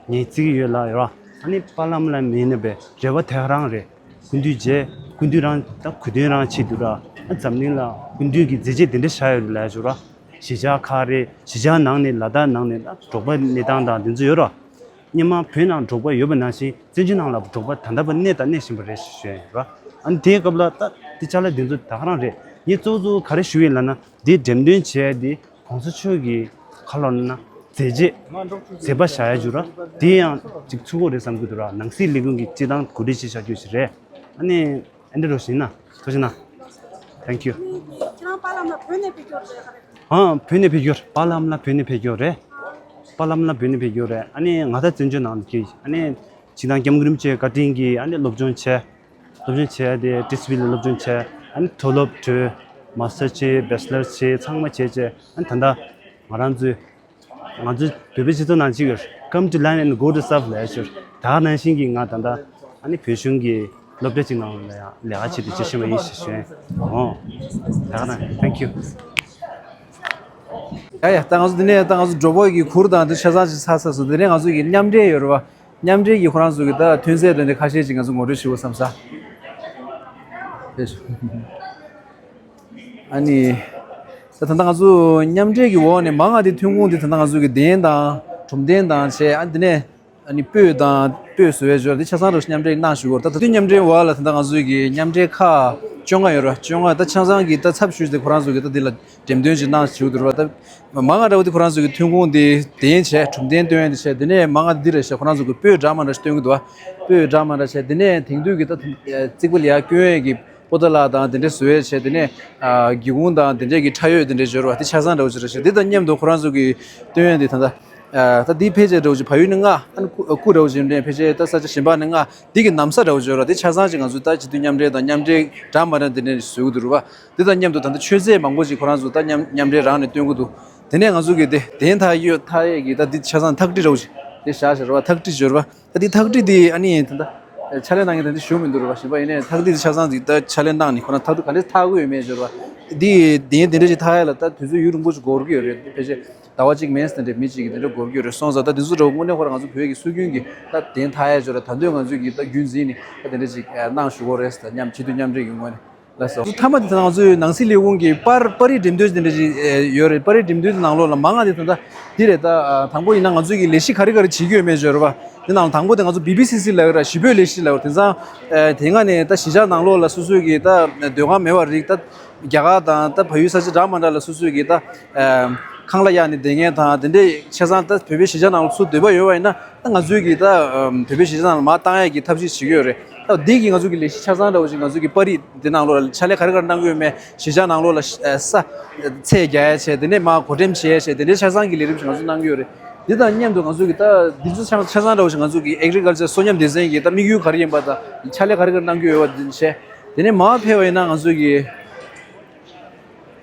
ངས་བརྩི་གི་ཡོད་ལ་ཡོད་ར། ཨ་ནི་པཱ་ལགས་ཨ་མ་ལགས་མེད་ན་པའི་རེ་བ་དེ་ག་རང་རེད། སྐུ་མདུན་མཇལ། སྐུ་མདུན་རང་ད་གོ་སྟོན་རང་བྱེད་དུས་ར། ཨ་འཛམ་གླིང་ལ་སྐུ་མདུན་གྱི་མཛད་རྗེས་དེ་འདྲ་བཞག་ཡོད་རེད་ལབ་ཡ་ཅིག་ཡོད་ར། གཞིས་ཆགས་ཁག་རེད། གཞིས་ཆགས་ནང་ནས་ལ་དྭགས་ནང་ནས་ད་འབྲོག་པ་གནས་སྟངས་དང་དེ་ཚོ་ཡོད་ར། སྔོན་མ་བོད་ནང་འབྲོག་པ་ཡོད་པ་ནང་བཞིན་བཙན་བྱོལ་ནང་ལ་འབྲོག་པ་ད་ལྟ་བར་གནས་དང་གནས་བཞིན་པ་རེད་ཞེས་ཞུས་ཡིན་ར། ཨ་ནི་དེའི་སྐབས་ལ་ད་དེ་ཅ་ལག་དེ་ཚོ་ད་ག་རང་རེད། ངས་གཙོ་བོ་གཙོ་བོ་ག་རེ་ཞུ་ཡིན་ལབ་ན། འདི་འགྲེམས་སྟོན་བྱས་ཏེ་གོང་ས་མཆོག་གི་ཁ་ལོ་ན་མཛད་རྗེས་མཛད་པ་བཞག་ཡ་རྒྱུ་ར། དེ་ཡང་ཅིག་ཚུགས་ཀྱི་རེད་བསམ་གྱི་འདུག་ར། ནང་སྲིད་ལས་ཁུངས་ཀྱི་སྤྱི་བཏང་གོ་སྒྲིག་བྱས་བཞག་རྒྱུ་ཞིག་རེད། ཨ་ནི་ཨེ་འདྲ་རོ་ཞིག་ན་ཐུགས་རྗེ་གནང་། Thank you། ཁྱེད་རང་པཱ་ལགས་ལ་བོད་ནས་ཕེབས་ཀྱི་ཡོད་རེད་ག་རེ། ཨ་བོད་ནས་ཕེབས་ཀྱི་ཡོད་རེད། པཱ་ལགས་ལ་བོད་ནས་ཕེབས་ཀྱི་ཡོད་རེད། པཱ་ལགས་ལ་བོད་ནས་ཕེབས་ཀྱི་ཡོད་རེད། ཨ་ནི་ང་ད་བཙན་བྱོལ་ནང་ལ་སྐྱེས། ཨ་ནི་སྤྱི་བཏང་སྐྱབས་མགོན་རིན་པོ་ཆེའི་བཀའ་དྲིན་གྱིས་ཨ་ནི་སློབ་སྦྱོང་བྱས། སློབ་སྦྱོང་བྱས་ཏེ་ཊི་སི་ཝི་ལ་སློབ་སྦྱོང་བྱས། ཨ་ནི་མཐོ་སློབ་གྲོལ། མ་སི་ཊར་བྱས། བེ་ཆི་ལར་བྱས། ཚང་མ་བྱས་བྱས། ཨ་ནི་ད་ལྟ་ང་རང་ཚོའི་ང་ཚོའི་བོད་པའི་སྤྱི་ཚོགས་ནང་གཅིག་ཡོད། Come to learn and go to serve ལབ་ཡ་ཅིག་ཡོད། ད་ག་ནང་བཞིན་གྱི་ང་ད་ལྟ་ཨ་ནི་བོད་གཞུང་གི་སློབ་གྲྭ་གཅིག་ནང་ལ་ཡང་ལས་ཀ་བྱེད་དུ་བྱེད་བཞིན་པ་ཡིན་ཞེས་ཞུ་ཡིན། ཨོ། ད་ག་ནང་། Thank you། ཡ་ཡ། ད་ང་ཚོ་འདི་ནས་ད་ང་ཚོ་འབྲོག་པ་གི་གུར་དང་དེ་ཆ་ཚང་ཅིག་ཚར་ཚར་སོང་། དེ་ནས་ང་ཚོ་གི་མཉམ་འབྲེལ་ཡོད་རེད་བ། མཉམ་འབྲེལ་གྱི་ཁོ་རང་ཚོ་གི་ད་ཐོན་རྫས་དེ་འདྲ་ཁ་ཤས་ཅིག་ང་ཚོ་ངོ་སྤྲོད་ཞུ་བསམ་ས། ཨ་ནི། ད་ད་ལྟ་ང་ཚོ་མཉམ་འབྲེལ་གྱི་འོག་ནས་མང་ང་དེ་ཐོན་ཁུངས་དེ་ད་ལྟ་ང་ཚོ་གི་གདན་དང་གྲུབ་གདན་དང་བྱས། ཨ་འདི་ནས་ཨ་ནི་སྤོས་དང་སྤོས་བཟོ་བའི་སྦྱོར་དེ་ཆ་ཚང་རུ་མཉམ་འབྲེལ་གནང་ཞུ་གི་ཡོད་རེད། ད་ད་དུང་མཉམ་འབྲེལ་འོག་ལ་ད་ལྟ་ང་ཚོ་གི་མཉམ་འབྲེལ་ཁག་བཅོ་ལྔ་ཡོད་རེད། བཅོ་ལྔ་ད་ཆ་ཚང་གི་ད་ཚབ་ཞུས་ཏེ་ཁོ་རང་ཚོ་གི་ད་འདི་ལ་འགྲེམས་སྟོན་ཅིག་གནང་ཞུ་གི་འདུག་རེད་བ། ད་མང་ང་འདྲ་བོ་དེ་ཁོ་རང་ཚོ་གི་ཐོན་ཁུངས་དེ་གདན་བྱས། གྲུབ་གདན་སྟོན་ཡ་དེ་བྱས། དེ་ནས་མང་ང་དེ་འདི་རེད་བྱས། ཁོ་རང་ཚོ་གི་སྤོས་འདྲ་མི་འདྲ་ཞིག་སྟོན་གི་འདུག་བ། སྤོས་འདྲ་མི་འདྲ་བྱས། དེ་ནས་དེང་དུས་ཀྱི་ད་རྩིག་པ་ལ་ཡ་སྐྱོན་ཡས་ཀྱི་པོ་ཏ་ལ་དང་དེ་འདྲས་བཟོ་ཡས་བྱས། དེ་ནས་ཨ་སྒེའུ་ཁུང་དང་དེ་འདྲས་ཀྱི་ཁྲ་ཡོལ་དེ་འདྲས་སྦྱོར་བ་དེ་ཆ་ཚང་འདྲ་བོ་ཅིག་རེད་ཤག་དེ་དང་མཉམ་དུ་ཁོ་རང་ཚོ་གི་སྟོན་ཡས་དེ་ད་ལྟ་ཨ་ད་འདི་ཕལ་ཆེར་འདྲ་བོ་ཅིག་ཕ་ཡུལ་ནས་མངགས། ཨ་ནི་སྐུ་སྐུ་འདྲ་བོ་ཅིག་འདྲ་ཕལ་ཆེར་ད་ས་ཆ་གཞན་པ་ནས་མངགས། འདི་གི་ན་བཟའ་འདྲ་བོ་སྦྱོར་བ་དེ་ཆ་ཚང་ཅིག་ང་ཚོ་ད་སྤྱི་འཐུས་མཉམ་འབྲེལ་དང་མཉམ་འབྲེལ་འདྲ་མི་འདྲ་དེ་འདྲས་བཟོ་གི་འདུག་རེད་བ། དེ་དང་མཉམ་དུ་ད་ལྟ་མཆོད་རྫས་མང་པོ་ཅིག་ཁོ་རང་ཚོ་ད་མཉམ་མཉམ་འབྲེལ་རང་ནས་སྟོན་གི་འདུག་དེ་ནས་ང་ཚོ་གི་དེ་གདན་ཐག་ཡོད་ཐག་ཡས་ཀྱི་ད་འདི་ཆ་ཚང་ཐག་ཁྲི་འདྲ་བོ་ཅིག་དེ་བཞག་བཞག་རེད་བ། ཐག་ཁྲི་སྦྱོར་བ། ད་འདི་ཐག་ཁྲི་འདི་ཨ་ནི་ད་ལྟ་ཕྱག་ལས་གནང་མཁན་ད་འདི་ཞུ་མི་འདུག་རེད་བ། གཞན་པ་ཡིན་ནའི་ཐག་ཁྲི་འདི་ཆ་ཚང་འདི་ད་ཕྱག་ལས་གནང་ནས་ཁོ་རང་ཐག་ཁྲི་ག་ལེར་ཐག་གི་ཡོད་མེད་སྦྱོར་བ། འདི་གདན་དེ་འདྲ་ཞིག་ཐག་ཡ་ལ་ད་དུས་ཚོད་ཡུན་རིང་པོ་ཞིག་འགོར་གི་ཡོད་རེད། ཕལ་ཆེར་ཟླ་བ་གཅིག་མིན་ཙམ་དེ་འདྲ་མི་གཅིག་གིས་དེ་འདྲ་འགོར་གི་ཡོད་རེད། སོང་ཙང་ད་དེ་ཚོ་འདྲ་བོ་དངོས་གནས་ཁོ་རང་ང་ཚོ་བོད་ཀྱི་སྲོལ་རྒྱུན་གྱི་ད་གདན་ཐག་ཡ་སྦྱོར་བ། ད་དུང་ང་ཚོས་ཀྱི་ད་རྒྱུན་འཛིན་ནས་ད་དེ་འདྲ་ཞིག་གནང་ཞུ་གི་རེད་ཟེར། ད་མཉམ་སྤྱི་འཐུས་མཉམ་འབྲེལ་གྱི་ངོས་ནས། ལགས་སོ། མཐའ་མ་དེ་ད་ང་ཚོའི་ནང་སྲིད་ལས་ཁུངས་ཀྱི་པར་པར་རིས་འགྲེམས་སྟོན་དེ་འདྲ་ཞིག་ཨེ་ཡོད་རེད། པར་རིས་འགྲེམས་སྟོན་དེ་ནང་ལོགས་ལ་མང་ང་དེ་ད་ལྟ་འདི་རེད། ད་ཨ་དང་པོ་ཡིན་ན་ང་ཚོས་ཀྱི་ལས་གཞི་ག་རེ་ག་རེ་བྱེད་ཀྱི་ཡོད་མེད་ཅིག་ཡོད་རེད་པ། དེ་ནང་ལ་དང་པོ་དེ་ང་ཚོ་བི་བི་སི་སི་ལབ་ཡོད་ར། གཞིས་སྤོས་ལས་གཞི་ལབ་ཡོད། དེང་སང་ཨེ་དེ་སྔ་ནས་ད་གཞིས་ཆགས་ནང་ལོགས་ལ་སོ་སོའི་གི་ད་སྡོད་ཁང་མེད་པ་རིགས། ད་རྒྱ་གར་དང་ད་བལ་ཡུལ་ས་ཆ་འདྲ་མི་འདྲ་ལ་སོ་སོའི་གི་ད་ཨེ་ ཁང་གླ་གཡར་ནས་བསྡད་མཁན་དང་དེ་འདྲའི་ཆ་ཚང་ད་བོད་པའི་གཞིས་ཆགས་ནང་ལ་ཚུར་སྡོད་པ་ཡོད་པ་ཡིན་ན། ད་ང་ཚོའི་གི་ད་ཨམ་བོད་པའི་གཞིས་ཆགས་ནང་ལ་མར་བཏང་ཡས་ཀྱི་ཐབས་ཤེས་བྱེད་ཀྱི་ཡོད་རེད། ད་འདི་གི་ང་ཚོ་གི་ལས་གཞི་ཆ་ཚང་འདྲ་བོ་ཞིག་ང་ཚོ་གི་པར་རིས་འདི་ནང་ལོགས་ལ་ཕྱག་ལས་ག་རེ་ག་རེ་གནང་གི་ཡོད་མེད། གཞིས་ཆགས་ནང་ལོགས་ལ་ཨ་ས་ཚད་རྒྱག་ཡས་བྱས། དེ་ནས་མར་བགོ་འགྲེམས་བྱེད་ཡས་བྱས། དེ་འདྲའི་ཆ་ཚང་གི་ལས་རིམ་ཞིག་ང་ཚོ་གནང་གི་ཡོད་རེད། འདི་དང་མཉམ་དུ་ང་ཚོ་གི་ད་འདི་ཚོ་ཆ་ཆ་ཚང་འདྲ་བོ་ཞིག་ང་ཚོ་གི་ཨེག་རི་ཀལ་ཅར་གསོ་ཉམས་སྡེ་ཚན་གྱི་ད་དམིགས་ཡུལ་ག་རེ་ཡིན་པ་དང་ཕྱག་ལས་ག་རེ་ག་རེ་གནང་གི་ཡོད་པ་འདི་བྱས། དེ་ནས་མར་ཕེབས་པ་ཡིན་ན་ང་ཚོ་གི་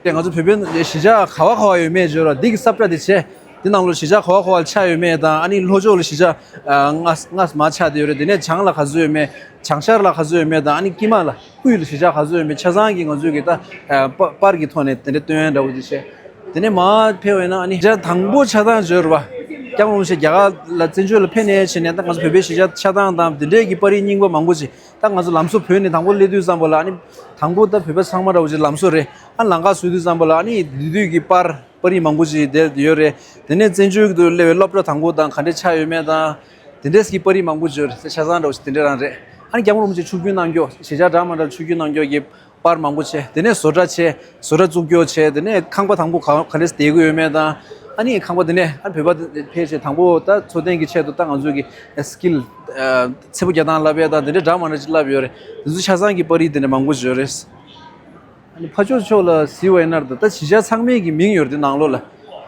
དེ་ང་ཚོ་བོད་པའི་གཞིས་ཆགས་ག་བ་ག་བ་ཡོད་མེད་བརྗོད་རོགས། འདི་གི་ས་བཀྲ་དེ་བྱས། འདི་ནང་ལོགས་གཞིས་ཆགས་ག་བ་ག་བ་ལ་ཆགས་ཡོད་མེད་དང་། ཨ་ནི་ལྷོ་ཕྱོགས་ལ་གཞིས་ཆགས་ཨ་ལྔ་ལྔ་མར་ཆགས་བསྡད་ཡོད་རེད། དེ་ནས་བྱང་ལ་ག་ཚོད་ཡོད་མེད། བྱང་ཤར་ལ་ག་ཚོད་ཡོད་མེད་དང་། ཨ་ནི་དཀྱིལ་མ་ལ་དབུས་ལ་གཞིས་ཆགས་ག་ཚོད་ཡོད་མེད་ཆ་ཚང་གི་ང་ཚོས་གི་ད་ཨ་པ་པར་གྱི་ཐོག་ནས་དེ་འདྲ་སྟོན་ཡ་འདྲ་བོ་དེ་བྱས། དེ་ནས་མར་ཕེབས་པ་ཡིན་ན་ཨ་ནི་གཞིས་ཆགས་དང་པོ་ཆགས་སྟངས་བརྗོད་རོགས། སྐྱབས་མགོན་རིན་པོ་ཆེ་རྒྱ་གར་ལ་བཙན་བྱོལ་ལ་ཕེབས་ནས་བྱས་ནས་ད་ང་ཚོ་བོད་པའི་གཞིས་ཆགས་ཆགས་སྟངས་དང་དེ་འདྲའི་གི་པར་རིས་རྙིང་པ་མང་པོ་ཅིག་ད་ང་ཚོ་ལམ་བཟོ་བོད་ནས་དང་པོ་སླེབས་དུས་ཙམ་པ་ལ། ཨ་ནི་དང་པོ་ད་བོད་པ་ཚང་མ་འདྲ་བོ་ཅིག་ལམ་བཟོ་རེད། ཨ་ལམ་ཁ་བཟོ་དུས་ཙམ་པ་ལ་ཨ་ནི་དེ་དུས་ཀྱི་པར་པར་རིས་མང་པོ་ཅིག་དེ་ཡོད་རེད། དེ་ནས་བཙན་བྱོལ་དུ་སླེབས་པའི་སློབ་གྲྭ་དང་པོ་དང་ག་འདྲས་ཆགས་ཡོད་མེད་དང་། དེ་འདྲས་ཀྱི་པར་རིས་མང་པོ་ཅིག་ཡོད་རེད། ཆ་ཚང་འདྲ་བོ་ཅིག་དེ་འདྲས་རང་རེད། ཨ་ནི་སྐྱབས་མགོན་རིན་པོ་ཆེ་ཆིབས་བསྒྱུར་གནང་རྒྱུ། གཞིས་ཆགས་འདྲ་མི་འདྲ་ཆིབས་བསྒྱུར་གནང་རྒྱུ་གི་པར་མང་པོ་བྱས། དེ་ནས་བཟོ་གྲྭ་བྱས། བཟོ་གྲྭ་བཙུགས་རྒྱུ་བྱས། དེ་ནས་ཁང་པ་དང་པོ་ག་ག་འདྲས་བསྡད་ཀྱི་ཡོད་མེད་དང་། ཨ་ནི་ཁང་པ་དེ་ནས་ཨ་བོད་པ་ཕལ་ཆེར་དང་པོ་ད་འཚོ་རྟེན་གྱི་ཆེད་དུ་ད་ང་ཚོ་གི་ཨ་སི་ཀིལ་ཨ་ཚེ་པོ་རྒྱག་སྟངས་བསླབ་ཡས་དང་དེ་འདྲས་འདྲ་མི་འདྲ་ཅིག་བསླབ་ཡོད་རེད། དེ་ཚོ་ཆ་ཚང་གི་པར་རིས་དེ་འདྲས་མང་པོ་ཅིག་ཡོད་རེད། ཨ་ནི་ཕར་ཕྱོགས་ཕྱོགས་ལ་གཟིགས་པ་ཡིན་ན་ད་ད་གཞིས་ཆགས་ཚང་མའི་གི་མིང་ཡོད་རེད། དེ་ནང་ལོགས་ལ་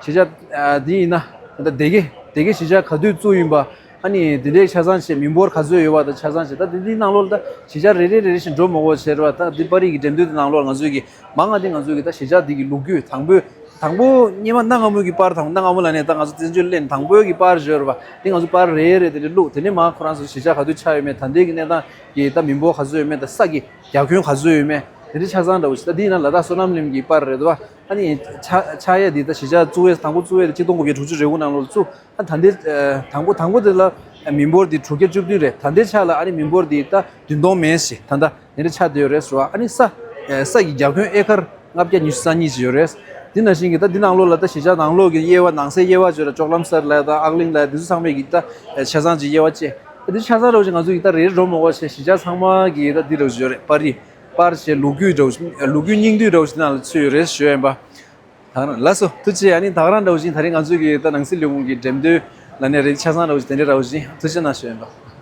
གཞིས་ཆགས་ཨ་འདི་ཡིན་ན་ད་སྡེ་དགེ་སྡེ་དགེ་གཞིས་ཆགས་ག་དུས་བཙུགས་ཡིན་པ། ཨ་ནི་དེ་འདྲའི་ཆ་ཚང་བྱས། མི་འབོར་ག་ཚོད་ཡོད་པ་དང་ཆ་ཚང་བྱས། ད་དེ་འདི་ནང་ལོགས་ལ་ད་གཞིས་ཆགས་རེ་རེ་རེ་རེ་བཞིན་འགྲོ་མི་དགོས་བྱས་རེད་པ། ད་འདི་པར་རིས་ཀྱི་འགྲེམས་སྟོན་དེ་ནང་ལོགས་ལ་ང་ཚོས་ཀྱི་མང་ང་དེ་ང་ཚོས་ཀྱི་ད་གཞིས་ཆགས་འདི་གི་ལོ་རྒྱུས་དང་པོའི་དང་པོ་སྔོན་མ་གནའ་སྔ་མོའི་གི་པར་དང་། གནའ་སྔ་མོ་ལ་ནས་ད་ང་ཚོ་བཙན་བྱོལ་སླེབས་ནས་དང་པོའི་གི་པར་བརྗོད་རེད་པ། དེ་ང་ཚོ་པར་རེ་རེ་དེ་འདྲ་བླུགས། དེ་ནས་མར་ཁོ་རང་ཚོ་གཞིས་ཆགས་ག་དུས་ཆགས་ཡོད་མེད། ད་ལྟའི་གི་གནས་སྟངས་ཀྱི་ད་མི་འབོར་ག་ཚོད་ཡོད་མེད། ད་ས་གི་རྒྱ་ཁྱོན་ག་ཚོད་ཡོད་མེད། དེ་འདྲ་ཆ་ཚང་འདྲ་བོ་ཞིག་ད་འདི་ཡིན་ན་ལ་དྭགས་བསོད་ནམས་གླིང་གི་པར་རེད་པ། ཨ་ནི་ཆགས་ཆགས་ཡས་འདི་ད་གཞིས་ཆགས་བཙུགས་ཡས་དང་པོ་བཙུགས་ཡས་དེ་ཆིག་སྟོང་དགུ་བརྒྱ་དྲུག་ཅུ་རེ་དགུ་ནང་ལོགས་བཙུགས། ཨ་ད་ལྟའི་ཨ་དང་པོ་དང་པོ་དེ་ལ་མི་འབོར་འདི་དྲུག་བརྒྱ་བཅུ་བདུན་རེད། ད་ལྟའི་ཆ་ལ་ཨ་ནི་མི་འབོར་འདི་ད་བདུན་སྟོང་མན་ཞིག་ད་ལྟ་དེ་འདྲ་ཆགས་བསྡད་ཡོད་རེད་ཟེར་བ། ཨ་ནི་ས་ཨ་ས་ཀྱི་རྒྱ་ཁྱོན་ཨེ་ཀར་ལྔ་བརྒྱ་ཉི་ཤུ་རྩ་གཉིས་ཅིག་ཡོད་རེད། འདི་ནང་བཞིན་གྱི་ད་འདི་ནང་ལོགས་ལ་ད་གཞིས་ཆགས་ནང་ལོགས་ཀྱི་དབྱེ་བ། ནང་སའི་དབྱེ་བ་བརྗོད་ན་ལྕོག་ལམ་སར་ལ་དང་ཨག་གླིང་ལ་འདི་ཚོ་ཚང་མས་ཀྱི་ད་ཆ་ཚང་ཅིག་དབྱེ་བ་བཅད། ད་འདི་ཆ་ཚང་འདྲ་བོ་ཞིག་ང་ཚོ་ཡི་ད་རེ་རེ་འགྲོ་མ་དགོས་བྱས། གཞིས་ཆགས་ཚང་མ་གི་ད་འདི་འདྲ་བོ་ཞིག་ཡོད་རེད། པར་རིས་པར་བྱས་ལོ་རྒྱུས་འདྲ་བོ་ཞིག་ལོ་རྒྱུས་སྙིང་བསྡུས་འདྲ་བོ་ཞིག་འདི་ནང་ལ་ཚུད་ཡོད་རེད་ཞུ་ཡ་ཡིན་པ། ད་ག་རང་ལགས་སོ། ཐུགས་རྗེ་ཆེ། ཨ་ནི་ད་ག་རང་འདྲ་བོ་ཞིག་ད་རེས་ང་ཚོ་གི་ད་ནང་སྲིད་ལས་ཁུངས་ཀྱི་འགྲེམས་སྟོན་ལ་ནས་རེད། ཆ་ཚང་འདྲ་བོ་ཞིག་དེ་འདྲ་འདྲ་བོ་ཞིག་ཐུགས་རྗེ་གནང་ཞུ་ཡ་ཡིན་པ།